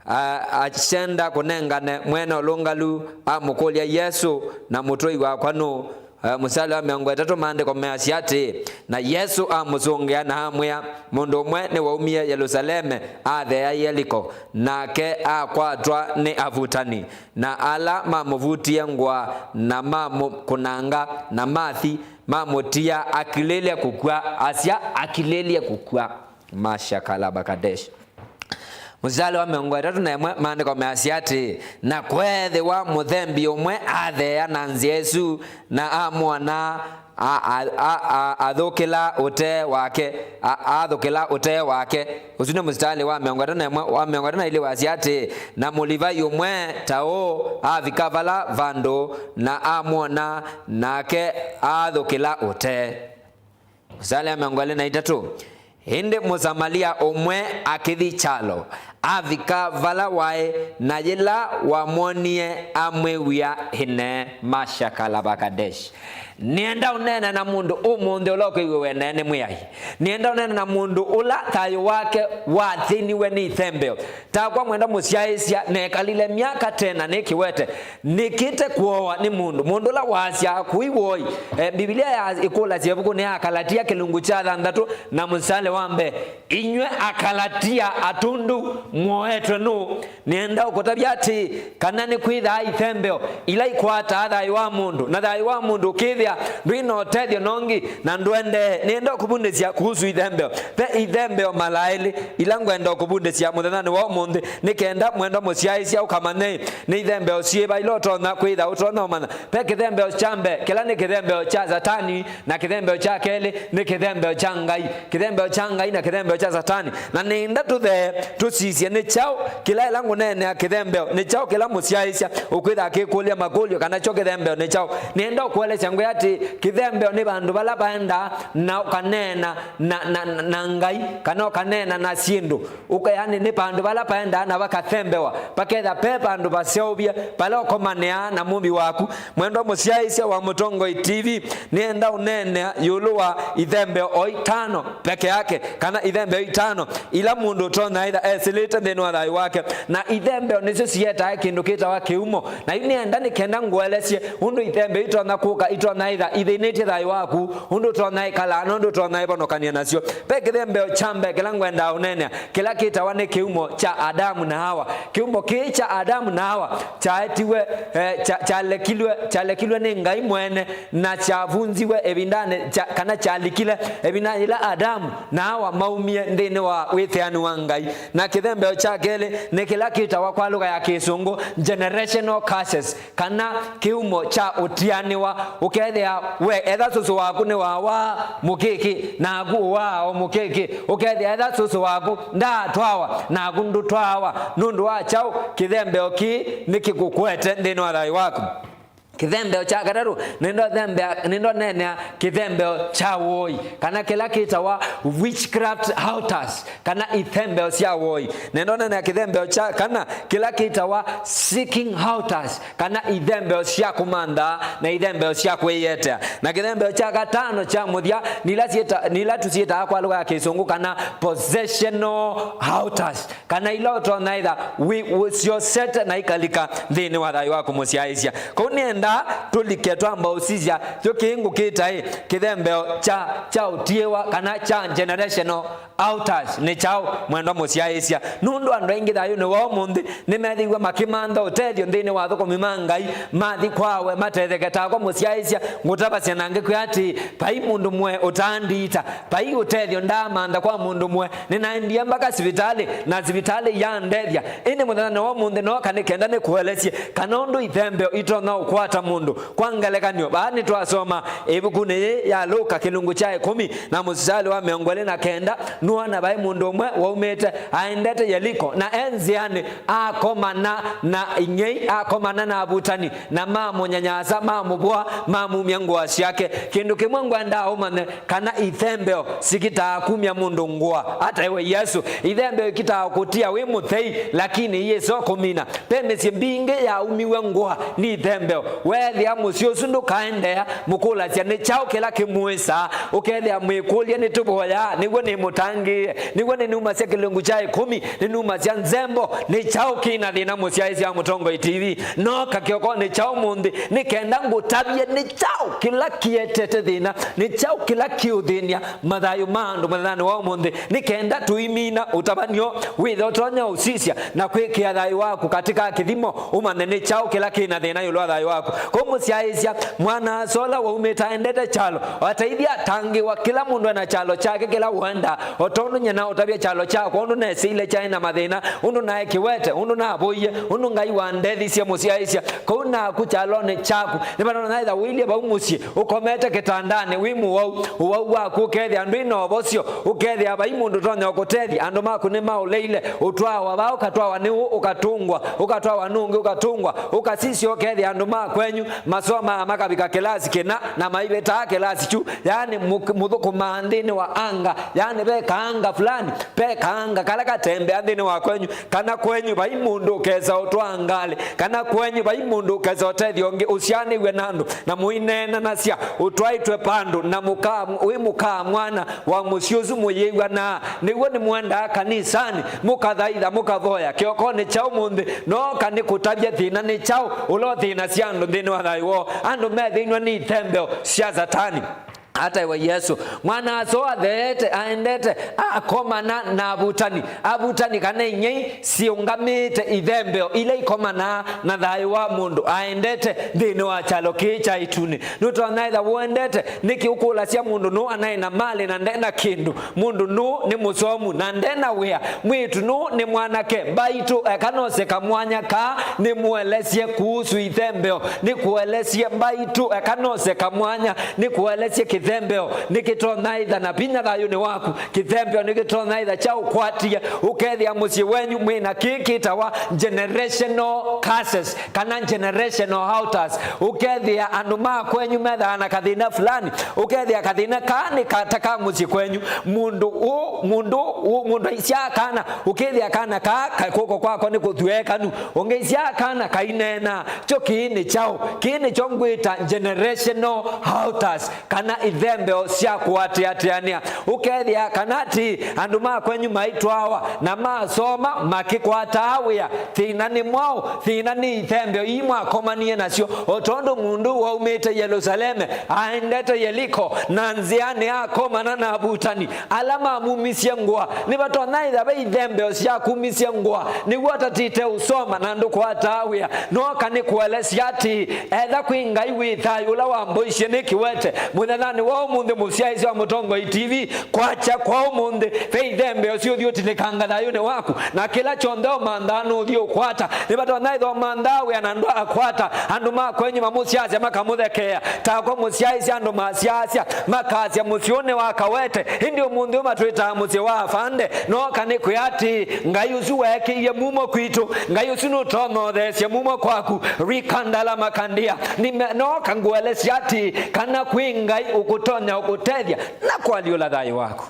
A-, akyenda kũnengane mwene ũlũngalu, amũkũlya Yesũ, na mũtũi wakwa nũũ? E, mũsali wa mĩongo ĩtatũ, maandĩko measya atĩĩ, na Yesũ amũsũngĩa na amwĩa, mũndũ ũmwe nĩwaumie Yelusaleme, atheea Yeliko, nake akwatwa nĩ avutani, na ala mamũvutie ngũa na mamũkũnanga, na mathi mamũtia akilĩlye kũkw'a, asya, akilĩlye kũkw'a. Masha kalabakadesh. Mũsitalĩ wa mĩongo ĩtatũ na ĩmwe, maandĩko measya atĩĩ, na kweethĩwa mũthembi ũmwe atheea na nzĩa ĩsu, na amwona, a-, a-, a-, a-, athũkĩla ũtee wake, a-, athũkĩla ũtee wake. Ũsu nĩ mũsitalĩ wa mĩongo ĩtatũ na ĩmwe. Wa mĩongo ĩtatũ na ilĩ wasya atĩĩ, na Mũlivai ũmwe ta ũũ avika vala vandũ, na amwona, nake athũkĩla ũtee. Mũsali ya mĩongo ĩlĩ na itatũ, ĩndĩ Mũsamalia ũmwe akĩthi kyalo, avika vala waĩ, na yĩla wamwonie, amwĩw'ĩa ĩnee. Masha kalabakadesh. Nĩenda ũneena na mũndũ ũmũnthĩ ũla ũkwĩw'a wene nĩ Mwĩai. Nĩenda ũneena na mũndũ ũla thayũ wake wathĩniwe nĩ ithembeo. Takwa mwenda mũsyaĩĩsya, nekalile myaka tena nĩ kĩwete, nĩkĩte kũoa nĩ mũndũ. Mũndũ ũla wasya kũi woi. E, Mbivilia ya ĩkũlasya ĩvukunĩ ya Akalatia kĩlungu kya thanthatũ na mũsali wa mbee, inyw'ĩ Akalatia atũndũ mwoetwe nũũ? Nĩenda ũkũtavya atĩĩ, kana nĩkwĩthaa ithembeo ila ikwataa thayũ wa mũndũ, na thayũ wa mũndũ ũkĩthĩa ndwĩ na ũtethyo nongi, na ndũendee. Nĩenda ũkũvundĩsya kuhusu ithembeo. Ve ithembeo mala elĩ ila ngwenda ũkũvundĩsya mũthenyanĩ wa ũmũnthĩ, nĩ kenda mwendwa mũsyaĩĩsya ũkamanye nĩ ithembeo syĩva ila ũtonya kwĩtha ũtonya ũmanya. Ve kĩthembeo kya mbee, kĩla nĩ kĩthembeo kya Satani, na kĩthembeo kya kelĩ nĩ kĩthembeo kya Ngai. Kĩthembeo kya Ngai na kĩthembeo kya Satani. Na nĩenda tũthee tũsisye nĩ kyaũ kĩla, ĩla ngũneenea kĩthembeo, nĩ kyaũ kĩla mũsyaĩĩsya ũkwĩtha akĩkũlya makũlyo kana kyo kĩthembeo nĩ kyaũ. Nĩenda ũkũelesya ngwĩa atĩ kĩthembeo nĩ vandũ vala vaendaa na ũkaneena na, na, na, na Ngai, kana ũkaneena na syĩndũ. Ũka, yani, nĩ vandũ vala vaendaa na vakathembewa, vaketha ve vandũ vaseũvye vala ũkomanĩaa na Mũmbi waku. Mwendwa mũsyaĩĩsya wa Mũtongoi T V, nĩenda ũneenea ĩũlũ wa ithembeo o itano peke yake, kana ithembeo itano ila mũndũ ũtonya ĩtha esĩlĩte nthĩnĩ wa thayũ wake. Na ithembeo nĩsyo sietae kĩndũ kĩtawa kĩumo. Na yu nĩenda nĩ kenda ngũelesye ũndũ ithembeo itonya kũka, itonya ĩtha ithĩnĩtye thayũ waku, ũndũ ũtonya ĩkalaa, na ũndũ ũtonya ĩvonokany'a nasyo. Ve kĩthembeo kya mbee kĩla ngwendaa ũneenea, kĩla kĩtawa nĩ kĩumo kya Adamu na Hawa. Kĩumo kĩĩ kya Adamu na Hawa kyaetiwe, eh, kya-, kyalekilwe, kyalekilwe nĩ Ngai mwene, na kyavunziwe ĩvindanĩ kya-, kana kyalikile ĩvindanĩ yĩla Adamu na Hawa maumie nthĩnĩ wa wĩthĩani wa Ngai. Na kĩthembeo kya kelĩ nĩ kĩla kĩtawa kwa lũga ya Kĩsũngũ generational curses, kana kĩumo kya ũtianĩwa. Ũkethĩa we etha sũsũ waku nĩ wawa mũkĩkĩ, naku ũwaa o mũkĩkĩ. Ũkethĩa etha sũsũ waku ndaatwawa, naku ndũtwawa. Nũndũ wa kyaũ? Kĩthembeo kĩĩ nĩkĩkũkwete nthĩnĩ wa thayũ waku. Kĩthembeo kya katatũ, nĩndothembea, nĩndoneenea kĩthembeo kya woi, kana kĩla kĩtawa witchcraft altars, kana ithembeo sya woi. Nĩndoneenea kĩthembeo kya kana, kĩla kĩtawa seeking altars, kana ithembeo sya kũmantha na ithembeo sya kwĩyetea. Na kĩthembeo kya katano kya mũthya, nila syĩta-, nila tũsyĩtaa kwa lũga ya Kĩsũngũ kana possessional altars, kana ila ũtonya ĩtha wĩ-, ũsyosete na ikalika nthĩnĩ wa thayũ waku mũsyaĩĩsya. Kũu nĩenda tũlike twamba ũsisya, yo kĩĩ ngũkĩta ĩ, kĩthembeo kya, kya ũtiĩwa kana kya generational altars nĩ kyaũ, mwendwa mũsyaĩĩsya? Nũndũ andũ aingĩ thayũnĩ wa ũmũnthĩ nĩmethĩiwe makĩmantha ũtethyo nthĩnĩ wa athũkũmi ma Ngai, mathi kwawe matetheke. Takwa mũsyaĩĩsya, ngũtavasya na ngĩkwĩa atĩĩ, vai mũndũ mwe ũtandiita, vai ũtethyo ndaamantha kwa mũndũ mwe. Nĩnaendie mbaka sivitalĩ, na sivitalĩ yandethya. Ĩndĩ mũthenyanĩ wa ũmũnthĩ nooka nĩ kenda nĩkũelesye kana ũndũ ithembeo itonya ũkwata mũndũ. Kwa ngelekany'o, vaa nĩtwasoma ĩvukunĩ yĩĩ ya Luka kĩlungu kya ĩkũmi na mũsisalĩ wa mĩongo ĩlĩ na kenda, nũona vaĩ mũndũ ũmwe waumĩte aendete Yeliko, na e nzĩanĩ akomana na ing'ei, akomana na avutani, na mamũnyanyasa, mamũvũa, mamumya ngũa syake. Kĩndũ kĩmwe ngwendaa ũmanye, kana ithembeo sikitaa kumya mũndũ ngũa. Ata ewe Yesũ, ithembeo ikitaa kũtia wĩ mũthei, lakini iyĩsa kũmina. Ve mĩsyĩ mbingĩ yaumiw'e ngũa nĩ ithembeo. Weethĩa mũsyĩ ũsu ndũkaendeea, mũkũlasya, "Nĩ kyaũ kĩla kĩmũĩsaa?" Ũkethĩa mwĩkũlya, "Nĩtũvoyaa, nĩw'o nĩmũtangĩĩe, nĩw'o nĩnumasya kĩlungu kya ĩkũmi, nĩnumasya nzembo, nĩ kyaũ kĩna thĩna?" Mũsyaĩĩsya wa Mũtongoi T V, nooka kĩokonĩ kya ũmũnthĩ nĩ kenda ngũtavye nĩ kyaũ kĩla kĩetete thĩna, nĩ kyaũ kĩla kĩũthĩny'a mathayũ ma andũ mũthenyanĩ wa ũmũnthĩ, nĩ kenda tũimina ũtavan'yo, wĩthe ũtonya ũsisya na kwĩkĩa thayũ waku katika kĩthimo, ũmanye nĩ kyaũ kĩla kĩna thĩna ĩũlũ wa thayũ waku. Kũu mũsyaĩĩsya, mwana-a-asa ũla waumĩte aendete kyalo, ateithya atangĩĩwa. Kĩla mũndũ ena kyalo kyake kĩla ũendaa, o tondũ nyie naũtavya kyalo kyakwa ũndũ neesĩile kyaĩ na mathĩna, ũndũ naĩ kĩwete, ũndũ navũie, ũndũ Ngai wandethisye mũsyaĩĩsya. Kũu naku kyalonĩ kyaku, nĩvatonya ĩtha ũilye vau mũsyĩ, ũkomete kĩtandanĩ, wĩ mũwau, ũwau waku ũkethĩa ndwĩ na ũvosyo, ũkethĩa vai mũndũ ũtonya ũkũtethya, andũ maku nĩmaũleile, ũtwawa vaa, ũkatwawa nĩ ũũ, ũkatũngwa, ũkatwawa nũngĩ, ũkatũngwa, ũkasisya ũkethĩa andũ ma kwenyu masomaa makavika kĩlasi kĩna, na maivetaa kĩlasi kyu, yaani mũk-, mũthũkũmaa nthĩnĩ wa anga, yaani ve kaanga fulani, ve kaanga kala katembea nthĩnĩ wa kwenyu, kana kwenyu vai mũndũ ũkesa ũtwaa ngalĩ, kana kwenyu vai mũndũ ũkesa ũtethya ũngĩ ũsyaanĩw'e na andũ, na mũineenanasya ũtwaĩtwe vandũ, na mũka-, wĩ mũkaa mwana wa mũsyĩ ũsu mũyĩw'anaa, nĩw'o nĩmwendaa kanisanĩ, mũkathaitha, mũkavoya. Kĩokonĩ kya ũmũnthĩ, nooka nĩkũtavya thĩna nĩ kyaũ ũla ũthĩnasya andũ nthĩnĩ wa thayũ woo. Andũ methĩnw'a nĩ ithembeo sya Satani. Ata ewe Yesũ, mwana-a-asa ũũ atheete, aendete, akomana na avutani. Avutani kana ing'ei syĩũngamĩte ithembeo ila ikomanaa na thayũ wa mũndũ aendete nthĩnĩ wa kyalo kĩĩ kya ĩtunĩ. Nũtonya ĩtha ũendete, nĩkĩ ũkũlasya mũndũ nũũ anaĩ na malĩ na nde na kĩndũ? Mũndũ nũũ nĩ mũsomu na nde na wĩa? Mwĩĩtu nũũ nĩ mwanake? Mbaitũ, eka nose kamwanya kaa nĩmũelesye kuhusu ithembeo, nĩkũelesye mbaitũ, eka nose kamwanya nĩkũelesye kĩthembeo nĩkĩtonya ĩtha na vinya thayũnĩ waku. Kĩthembeo nĩkĩtonya ĩtha kyaũkwatie, ũkethĩa mũsyĩ wenyu mwĩna kĩĩ kĩtawa generational curses kana generational altars. Ũkethĩa andũ ma kwenyu methaa na kathĩna fulani, ũkethĩa kathĩna kaa nĩ ka-, ta ka mũsyĩ kwenyu. Mũndũ ũ, mũndũ ũ, mũndũ aisyaa kana, ũkethĩa kana kaa ka-, kũko kwako nĩ kũthwekanu, ũngĩ aisyaa kana kaineenaa. Kyo kĩĩ nĩ kyaũ? Kĩĩ nĩkyo ngwĩta generational altars, kana ithembeo sya kũatĩatĩanĩa. Ũkethĩa kana atĩĩ, andũ ma kwenyu maitwawa na masoma makĩkwataa wĩa. Thĩna nĩ mwaũ? Thĩna nĩ ithembeo ii mwakomanie nasyo. O tondũ mũndũ ũũ waumĩte Yelusaleme, aendete Yeliko, na nzĩanĩ akomana na avutani ala mamumisye ngũa. Nĩvatonya ĩtha ve ithembeo syakumisye ngũa, nĩw'o ũtatĩte ũsoma na ndũkwataa wĩa. Nooka nĩkũelesya atĩĩ, etha kwĩ Ngai wĩ thayũ ũla wamboisye nĩ kĩwete, mũthenyanĩ Wa ũmũnthĩ, mũsyaĩĩsya wa Mũtongoi T V, kwakya kwa ũmũnthĩ, ve ithembeo syũthi ũtilĩkanga thayũnĩ waku, na kĩla kyonthe ũmanthaa nũthi ũkwata. Nĩvatonya ĩthwa ũmanthaa wĩa na ndwakwata, andũ ma kwenyu mamũsyasya makamũthekeea. Takwa mũsyaĩĩsya andũ masyaasya, makasya mũsyĩ ũũ nĩ wa kawete, ĩndĩ ũmũnthĩ ũmatwĩtaa mũsyĩ wa afande. Nooka nĩkwĩa atĩĩ, Ngai ũsu weekĩie mumo kwitũ, Ngai ũsu nũtonya ũtheesye mumo kwaku. Rikandala makandia. Nime-, nooka ngũelesya atĩĩ, kana kwĩ Ngai ũkũtonya ũkũtethya na kũalyũla thayũ waku.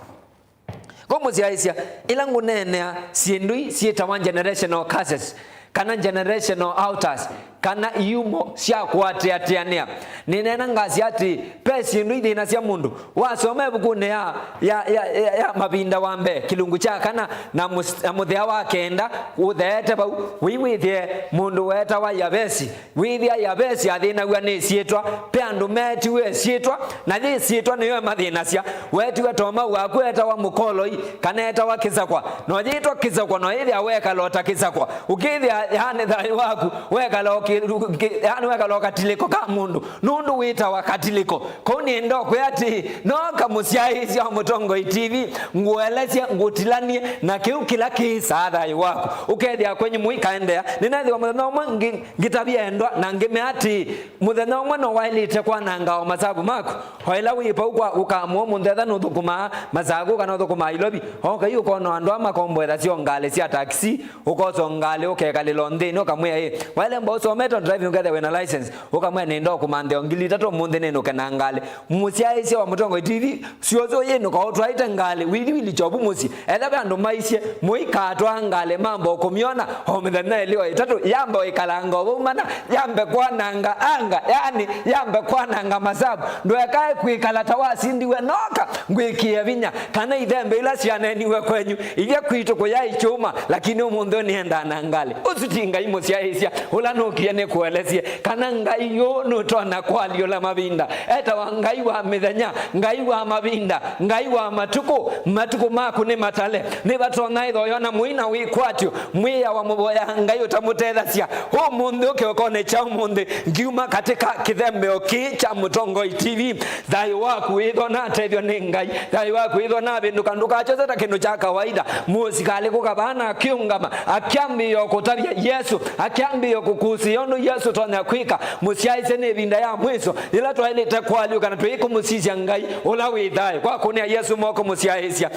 Ko mũsyaĩĩsya, ĩla ngũneenea syĩndũ ii syĩtawa generational curses, kana generational altars, kana iumo sya kũatĩatĩanĩa. Nĩneena ngasya atĩ ve syĩndũ ithĩnasya mũndũ. Wasoma ĩvukunĩ ya, ya, ya, ya, ya Mavinda wa Mbee, kĩlungu kya kana na mũs-, na mũthĩa wa kenda, ũtheete vau, wĩwĩthĩe mũndũ weetawa Yavesi. Wĩthĩa Yavesi athĩnaw'a nĩ ĩsyĩtwa, ve andũ meetiwe ĩsyĩtwa, na yĩ ĩsyĩtwa nĩyo ĩmathĩnasya. Weetiwe tomau waku eetawa mũkoloi, kana eetawa kĩsakwa. Na ũyĩtwa kĩsakwa, na ũyĩthĩa wekala o ta kĩsakwa. Ũkĩthĩa, yaani, thayũ waku, wekala o kĩ-, kĩ-, yaani, wekala o katilĩko ka mũndũ, nũndũ wĩtawa katilĩko. Kũu nĩenda ũkwĩa atĩ, nooka mũsyaĩĩsya wa Mũtongoi T V, ngũelesye, ngũtilanie na kĩu kĩla kĩĩsaa thayũ waku. Ũkethĩa kwenyu mũikaendeea. Nĩneethĩwa mũthenya ũmwe ngĩ-, ngĩtavya endwa na ngĩmea atĩĩ, mũthenya ũmwe no waĩlĩte kwananga o masavu maku. O ĩla wĩ vau kwa ũkamũo mũnthenya nũthũkũmaa Masakũ kana ũthũkũmaa Ilovi, oka yu ũkona andũ aa makomboethasya o ngalĩ sya taxi, ũkosa o ngalĩ ũkekalĩla o nthĩnĩ, ũkamwĩa, "Ĩ, waĩlemba ũsomete o driving ũkethĩa wĩna license?" Ũkamwĩa, "Nĩnda ũkũmanthĩa o ngili itatũ ũmũnthĩ nĩnũke na ngalĩ." Mũsyaĩĩsya wa Mũtongoi T V, syũsũ yĩnũka ũtwaĩte ngalĩ, wĩthi wĩlikya ũvu mũsyĩ. Etha ve andũ maisye, mũikatwaa ngalĩ mamba o kũmyona o mĩthenya ĩlĩ o ĩtatũ, yamba o ĩkalanga o vau mana, yambe kwananga anga, yani, yambe kwananga masavu. Ndũekae kwĩkala ta wasindiwe, nooka ngwĩkĩe vinya, kana ithembe ila syaneeniwe kwenyu, ithya kwitũ kũyaĩ kyũma, lakini ũmũnthĩ ũnĩendaa na ngalĩ. Ũsu ti Ngai mũsyaĩĩsya, ũla nũkie nĩkũelesye kana Ngai ũũ nũtonya kũalyũla mavinda. Etawa Ngai wa mĩthenya, Ngai wa mavinda, Ngai wa matukũ. Matukũ maku nĩ matale. Nĩvatonya ĩthoywa na mũina wĩkwatyo, mwĩawa mũvoya Ngai ũtamũtethasya. Ũmũnthĩ ũkĩokonĩ kya ũmũnthĩ, ngiuma katĩ ka kĩthembeo kĩĩ kya Mũtongoi T V. Thayũ waku wĩthwa natethw'a nĩ Ngai. Thayũ waku wĩthwa navĩndũka, ndũkakyose ta kĩndũ kya kawaida. Mũsikalĩ kũka vaa na akĩũngama, akyambĩĩa kũtavya Yesũ, akyambĩĩa kũkũsĩĩa ũndũ Yesũ ũtonya kwĩka. Mũsyaĩĩsya, nĩ ĩvinda ya mwĩso yĩla twaĩlĩte kũalyũka na tũikũmũsisya Ngai ũla wĩ thayũ. Kwa kũnĩa Yesũ moko, mũsyaĩĩsya.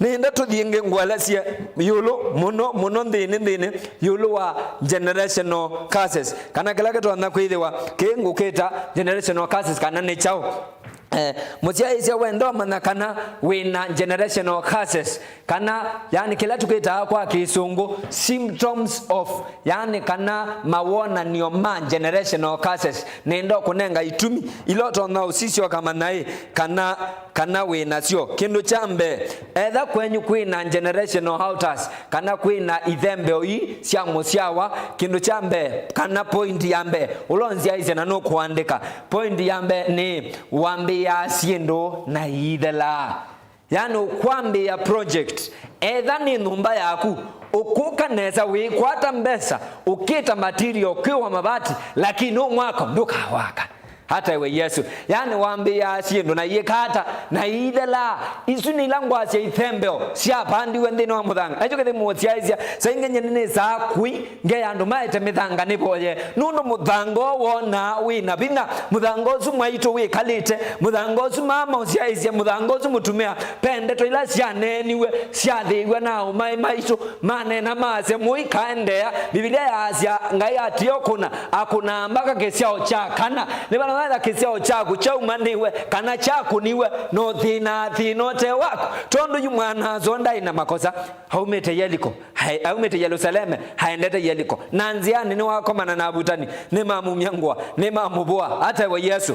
Nĩenda tũthiĩ ĩngĩ ngũelesye ĩũlũ mũno mũno nthĩnĩ nthĩnĩ ĩũlũ wa generational curses, kana kĩla kĩtonya kwĩthĩwa kĩ ngũkĩta generational curses, kana nĩ kyaũ. Eh, mũsyaĩĩsya, wenda ũmanya kana wĩna generational curses, kana, yani, kĩla tũkĩtaa kwa Kĩsũngũ symptoms of, yani, kana mawonan'yo ma generational curses, nĩenda ũkũnenga itumi ila ũtonya ũsisya ũkamanya ĩ kana kana wĩ nasyo. Kĩndũ kya mbee, etha kwenyu kwĩ na generational altars, kana kwĩ na ithembeo ii sya mũsyawa, kĩndũ kya mbee, kana point ya mbee, ũla ũnzyaĩsye na nũkũandĩka, point ya mbee nĩ wambĩĩaa syĩndũ na iithelaa. Yani, ũkwambĩĩa project, etha nĩ nyũmba yaku, ũkũka nesa, wĩkwata mbesa, ũkĩta material, ũkĩwa mavati, lakini ũmwako ndũkawaka. Hata iwe Yesũ. Yani, wambĩĩaa syĩndũ na iĩka ata? Na iithelaa. Isu nĩ ila ngwasya ithembeo syapandiwe nthĩnĩ wa mũthanga. Ekyo kĩthĩ mũsyaĩĩsya, saingĩ nyie nĩnĩsaa kũi, ngeya andũ maete mĩthanga nĩvoye. Nũndũ mũthanga ũũ wonaa wĩ na vinya. Mũthanga ũsu mwaitũ wĩkalĩte. Mũthanga ũsu mama ũsyaĩĩsye. Mũthanga ũsu mũtumĩa. Ve ndeto ila syaneeniwe, syathĩĩw'a na aũmaĩ maitũ. Maneena maasya, mũikaendeea. Mbivilia yaasya, Ngai atia ũkũna, akũnaa mbaka kĩsyao kya kana. Nĩ vala wetha kĩsyao kyaku kyaumanĩwe, kana kyakũniwe, na ũthĩnaa thĩna ũte waku. Tondũ yu mwana-a-soo ndaĩ na makosa, aumĩte Yeliko, ae-, aumĩte Yelusaleme, aendete Yeliko. Na nzĩanĩ nĩwakomana na avutani, nĩmamumya ngũa, nĩmamũvũa, atewe Yesũ.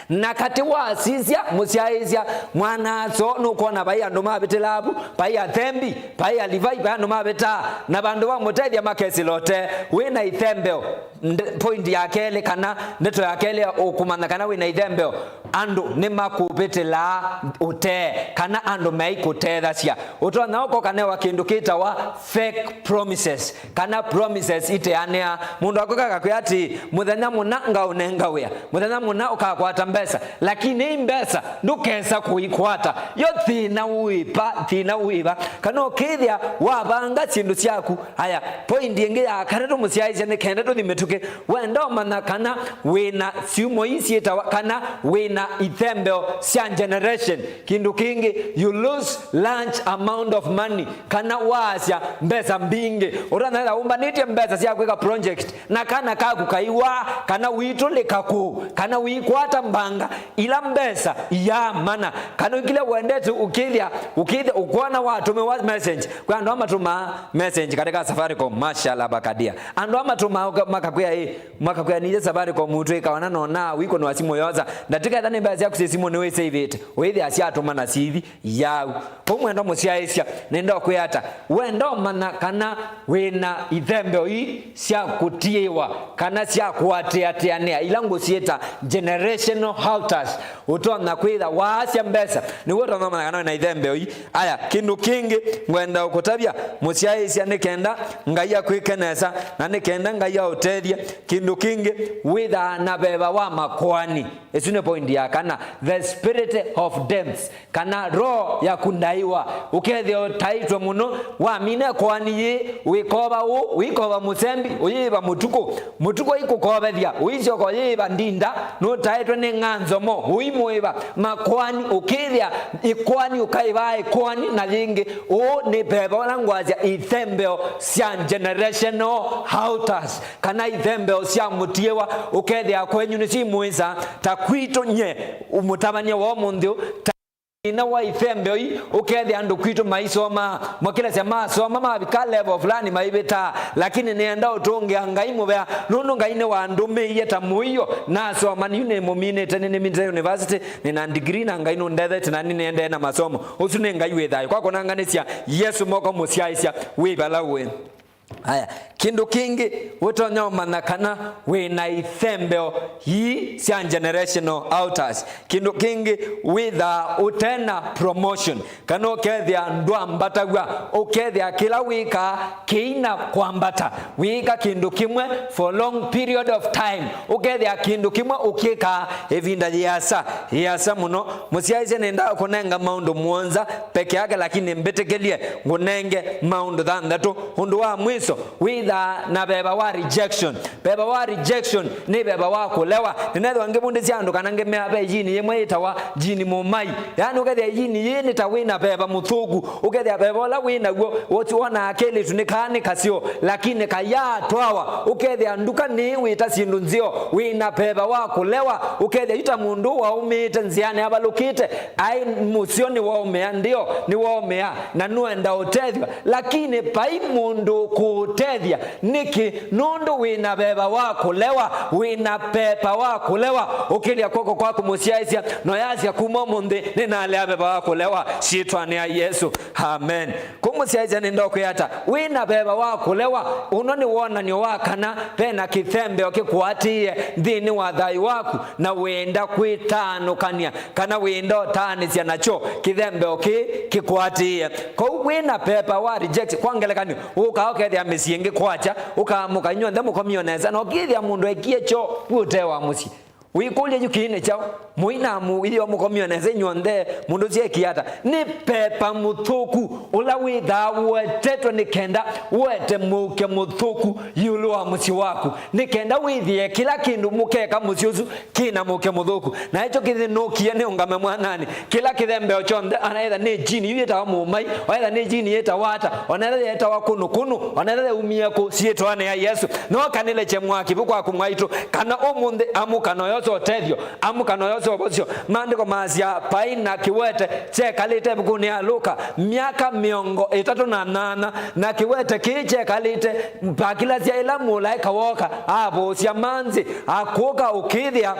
Na katĩ wa asisya, mũsyaĩĩsya, mwana-a-soo, nũkwona vai andũ mavĩtĩlaa vu, vai athembi, vai Alivai, vai andũ mavĩtaa, na vandũ va mũtethya makesĩla ũtee. Wĩ na ithembeo, Nde-, point ya kelĩ kana ndeto ya kelĩ ya ũkũmanya kana wĩna ithembeo, andũ nĩmakũvĩtĩlaa ũtee kana andũ meikũtethasya. Ũtonya ũkoka newa kĩndũ kĩtawa fake promises kana promises iteanĩa. Mũndũ akwĩka akakwĩa atĩ, "Mũthenya mũna ngaũnenga wĩa, mũthenya mũna ũkakwata mbesa," lakini i mbesa ndũkesa kũikwata. Yo thĩna wĩva? Thĩna wĩva? Kana ũkĩthĩa wavanga syĩndũ syaku. Aya, point ĩngĩ ya katatũ mũsyaĩĩsya nĩ kenda tũthi mĩtũkĩ. Wenda ũmanya kana wĩna syumo ii syĩtawa kana wĩna ithembeo sya generation. Kĩndũ kĩngĩ, you lose large amount of money, kana waasya mbesa mbingĩ. Ũtanethĩa ũmbanĩtye mbesa sya kwĩka project, na kana kaku kaiwaa, kana witũlĩka kũũ, kana wikwata mbanga, ila mbesa iyaamana, kana kĩla wendete ũkĩthĩa, ũkĩthĩa ũkwona watũmĩwa message. Kwĩ andũ amatũmaa message katika Safaricom, mashallah bakadia. Andũ amatũmaa ũka-, makakwĩa ĩ, makakwĩa nĩthe Safaricom ũtwĩka ona nona wĩkũnwa simũ yosa. Ndatĩka etha nĩ mbesa syaku syĩ simũ nĩwĩseivĩte. Ũĩthĩa syatũma na sithi yau. Kũu mwendwa mũsyaĩĩsya, nĩndokwĩa ata? Wenda ũmanya kana wĩna ithembeo ii sya kũtiĩwa kana sya kũatĩatĩanĩa, ila ngũsyĩta generational altars, ũtonya kwĩtha waasya mbesa, nĩw'o ũtonya ũmanya kana wĩna ithembeo ii. Aya, kĩndũ kĩngĩ ngwenda ũkũtavya mũsyaĩĩsya, nĩ kenda Ngai akwĩke nesa na nĩ kenda Ngai aũtethye. Kĩndũ kĩngĩ, wĩthaa na veva wa makoani. Ĩsu nĩ point ya kana, the spirit of debts, kana roho ya kũndaiwa. Ũkethĩa ũtaĩtwe mũno, wamina ĩkoani yĩĩ, wĩkova ũũ, wĩkova mũsembi, ũyĩĩva mũtukũ, mũtukũ ikũkovethya, ũisyoka ũyĩĩva ndinda, nũtaĩtwe nĩ ng'anzomo, ũimũĩva makoani, ũkĩthĩa ĩkoani, ũkaĩvaa ĩkoani na yĩngĩ. Ũũ nĩ veva ũla ngwasya ithembeo sya generational altars, kana ithembeo sya mũtiĩwa, ũkethĩa kwenyu nĩsimũĩsa ta kwitũ nye mũtavany'a wa ũmũnthĩ ũũ, ta ĩna wa ithembeo ii, ũkethĩa andũ kwitũ maisomaa, makĩlasya masoma mavika level fulani maivĩtaa, lakini nĩenda ũtũngĩa Ngai mũvea, nũndũ Ngai nĩwandũmĩie ta mũio, nasoma yu nĩmũminĩte, nĩnĩminĩte university, nĩna degree na Ngai nũndethetye na nĩnĩendee na masomo. Ũsu nĩ Ngai wĩ thayũ. Kwa kũnanganĩsya Yesũ moko mũsyaĩĩsya wĩ vala ũĩ. Aya, kĩndũ kĩngĩ ũtonya ũmanya kana wĩna ithembeo ii sya generational altars. Kĩndũ kĩngĩ, wĩthaa ũtena promotion, kana ũkethĩa ndwambataw'a, ũkethĩa kĩla wĩkaa kĩina kwambata, wĩĩka kĩndũ kĩmwe for long period of time, ũkethĩa kĩndũ kĩmwe ũkĩkaa ĩvinda yĩasa, yĩasa mũno. Mũsyaĩĩsya nĩndaa kũnenga maũndũ mũonza peke yake, lakini mbĩtĩkĩlye ngũnenge maũndũ thanthatũ. Ũndũ wa mwiso, wĩthaa na veva wa rejection. Veva wa rejection nĩ veva wa kũlewa. Nĩnethĩwa ngĩvundĩsya andũ kana ngĩmea ve yini yĩmwe yĩtawa yini mũmai. Yaani ũkethĩa yini yĩĩ nĩ ta wĩ na veva mũthũku. Ũkethĩa veva ũla wĩ naw'o, wonaa kelĩtu nĩ kaa nĩ kaseo, lakini kayatwawa. Ũkethĩa nduka nĩ wĩta syĩndũ nzeo, wĩ na veva wa kũlewa. Ũkethĩa yu ta mũndũ waumĩte nzĩanĩ avalũkĩte, aĩ mũseo nĩwaũmĩa, ndio, nĩwaũmĩa, na nũenda ũtethyo, lakini vai mũndũ ũkũũtethya. Nĩkĩ? Nũndũ wĩ na veva wa kũlewa, wĩ na pepa wa kũlewa. Ũkĩlya kw'oko kwaku mũsyaĩĩsya, na ũyasya, "Kuma ũmũnthĩ, nĩnalea veva wa kũlewa, syĩtwanĩ ya Yesũ. Amen." Kũmũsyaĩĩsya nĩndokwĩa ata? Wĩ na veva wa kũlewa. Ũno nĩ wonany'o wa kana ve na kĩthembeo kĩkũatĩĩe nthĩnĩ wa thayũ waku, na wĩenda kwĩtaanũkany'a, kana wĩenda ũtaanĩsya nakyo kĩthembeo kĩĩ kĩkũatĩĩe. Kwoou wĩ na pepa wa reject. Kwa ngelekany'o, ũkaa ũkethĩa mĩsyĩ ĩngĩ kwakya, ũkaamũka inyw'onthe mũkomie o nesa, na ũkĩthĩa mũndũ ekie kyoo wĩ ũtee wa mũsyĩ. Wĩkũlye, yu kĩĩ nĩ kyaũ? Mũinamu iyo mũkomie o nesa inyw'onthe, mũndũ ũsu ekie ata? Nĩ pepa mũthũku ũla wĩthaa ũetetwe nĩ kenda ũete mũuke mũthũku ĩũlũ wa mũsyĩ waku, nĩ kenda wĩthĩe kĩla kĩndũ mũkeka mũsyĩ ũsu kĩna mũuke mũthũku. Na ekyo kĩthĩnũkie nĩũngame mwananĩ. Kĩla kĩthembeo kyonthe, ona etha nĩ jini yu yĩtawa mũmai, ona etha nĩ jini yĩtawa ata, ona etha yĩtawa kũnũkũnũ, ona etha yaumie kũ, syĩtwanĩ ya Yesũ. No kanĩlekye mwaki vu kwaku mwaitũ, kana ũmũnthĩ amũka na ũyose ũtethyo, amũka na ũyose ũvosyo. Maandĩko maasya, vai na kĩwete kyekalĩte ĩvukunĩ ya Luka myaka mĩongo ĩtatũ na nyanya, na kĩwete kĩĩ kyekalĩte vakilasya ĩla mũlaĩka wooka, avũũsya manzĩ, akũka ũkĩthĩa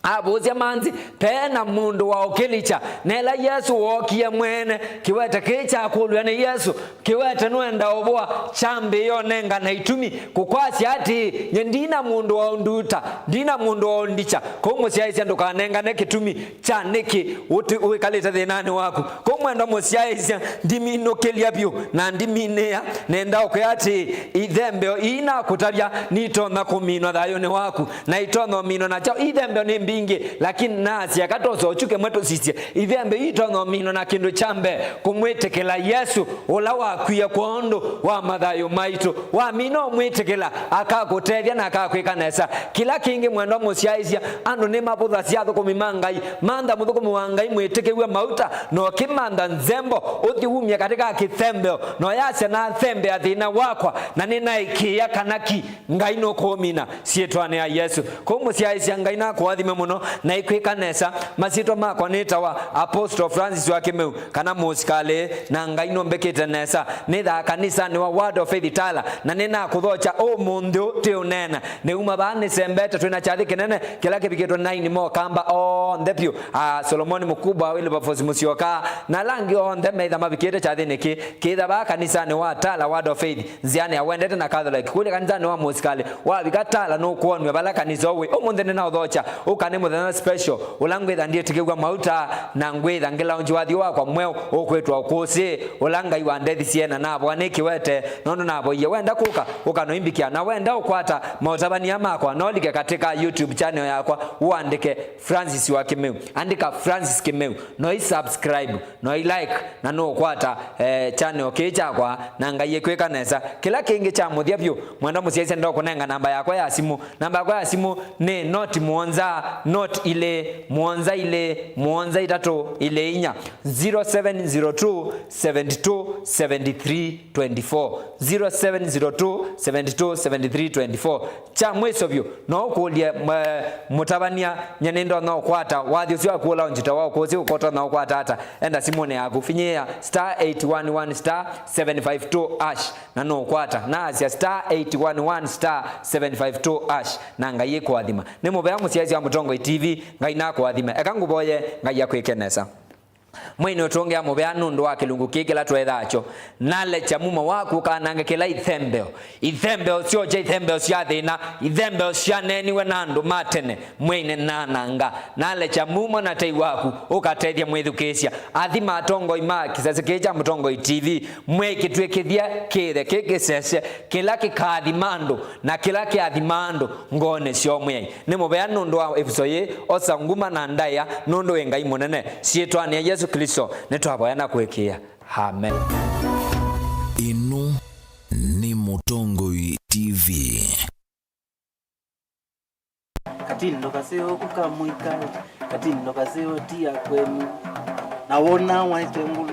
Avũsya manzi, pe na mũndũ wa ũkĩlikya. Na ĩla Yesũ wookie mwene, kĩwete kĩĩ kyakũlw'a nĩ Yesũ, kĩwete nũenda ũvũa, kyambĩĩa ũnengana itumi, kũkwasya atĩĩ, "Nye ndina mũndũ wa ũnduta, ndina mũndũ wa ũndikya." Kũu mũsyaĩĩsya ndũkanengane kĩtumi kya nĩkĩ ũti-, wĩkalĩte thĩnanĩ waku. Kũu mwendwa mũsyaĩĩsya, ndiminũkĩlya vyũ na ndiminĩa, nenda ũkwĩa atĩĩ, ithembeo ii nakũtavya nitonya kũminwa thayũnĩ waku, na itonya ũminwa na kyaũ? Ithembeo nĩ mbingĩ, lakini naasya eka tose ũkyũ kĩmwe tũsisye. Ithembeo ii itonya ũminwa na kĩndũ kya mbee, kũmwĩtĩkĩla Yesũ, ũla wakwie kwa ũndũ wa mathayũ maitũ. Wamina ũmwĩtĩkĩla, akakũtethya na akakwĩka nesa. Kĩla kĩngĩ, mwendwa mũsyaĩĩsya, andũ nĩmavũthasya athũkũmi ma Ngai. Mantha mũthũkũmi wa Ngai mwĩtĩkĩw'e mauta, na ũkĩmantha nzembo, ũthi umye katĩ ka kĩthembeo, na ũyasya, "Nathembea thĩna wakwa, na nĩnaĩkĩĩa kana ki Ngai nũkũũmina syĩtwanĩ ya Yesũ." Kũu mũsyaĩĩsya, Ngai nakũathime mũno na ikwĩka nesa. Masyĩtwa makwa nĩtawa Apostle Francis wa Kĩmeu, kana mũsikalĩ, na Ngai nũmbĩkĩte nesa. Nĩthaa kanisanĩ wa Word of Faith Tala, na nĩnakũthokya ũmũnthĩ ũũ twĩ ũneena. Nĩuma vaa nĩsembete, twĩ na kyathĩ kĩnene kĩla kĩvikĩtwe nĩ aini ma Ũkamba onthe vyũ. Ah, Solomoni Mkubwa, Wilberforce Musyoka, na ala angĩ onthe meitha mavikĩte kyathĩnĩ kĩĩ. Kĩtha vaa kanisanĩ wa Tala Word of Faith, nzĩanĩ ya Wendete na Catholic. Kũlya kanisanĩ wa mũsikalĩ, wavika Tala nũkwonw'a vala kanisa ũũ wĩ. Ũmũnthĩ nĩnaũthokya, ũka nĩ mũthenya special, ũla ngwĩtha ndyĩtĩkĩw'a mauta, na ngwĩtha ngĩlaunji wathiũ wakwa mweũ ũkwĩtwa Ũkũsĩ, ũla Ngai wandethisye na navoa nĩ kĩwete, nũndũ navoie. Wenda kũka, ũka noimbikĩa, na wenda ũkwata maũtavany'a makwa, no ũlike katĩ ka YouTube channel yakwa, ũandĩke Francis wa Kĩmeu. Andĩka Francis Kĩmeu, no i subscribe, no i like, na nũũkwata, eh, channel kĩĩ kyakwa, na Ngai ĩkwĩka nesa. Kĩla kĩngĩ kya mũthya vyũ, mwendwa mũsyaĩĩsya, nĩndũkũnenga namba yakwa ya simũ. Namba yakwa ya simũ nĩ not mũonza, not ilĩ, mũonza ilĩ, mũonza itatũ, ilĩ inya, zero seven zero two, seventy two, seventy three, twenty four, zero seven zero two, seventy two, seventy three, twenty four. Kya mwĩso vyũ, no ũkũlye, mwe-, mũtavany'a, nye nĩndonya ũkwata wathi ũsu waku ũla ũnjita wa Ũkũsĩ, ũkotonya ũkwata ata? Enda simũnĩ yaku, finyĩĩa star eight one one star seven five two hash, na nũũkwata. Naasya star eight one one star seven five two hash, na Ngai ĩkũathima. Nĩ mũvea mũsyaĩĩsya wa Mũtongoi T V, Ngai nakũathime. Eka ngũvoye, Ngai akwĩke nesa. Mwĩainĩ ũtũngĩa mũvea nũndũ wa kĩlungu kĩĩ kĩla tweethaa kyo. Nalekya mumo waku ũkanange kĩla ithembeo. Ithembeo syokya, ithembeo sya thĩna, ithembeo syaneeniwe na andũ ma tene. Mwĩainĩ nananga. Nalekya mumo na tei waku ũkatethye mwĩthukĩĩsya. Athima atongoi ma kĩsese kĩĩ kya Mũtongoi T V. Mwĩai kĩtw'ĩkĩthye kĩthe kĩ kĩsese kĩla kĩkaathima andũ na kĩla kĩathimaa andũ ngoonĩ syoo. Mwĩai, nĩ mũvea nũndũ wa ĩvuso yĩĩ. Osa nguma na ndaĩa, nũndũ wĩ Ngai mũnene. Syĩtwanĩ ya Yesũ Klĩsto nĩtwavoya na kũĩkĩĩa. Amen. Ĩno nĩ Mũtongoi T V. Katindo kaseo kuka mwikali, katindo kaseo tia kwenu. Na wona waite ngulu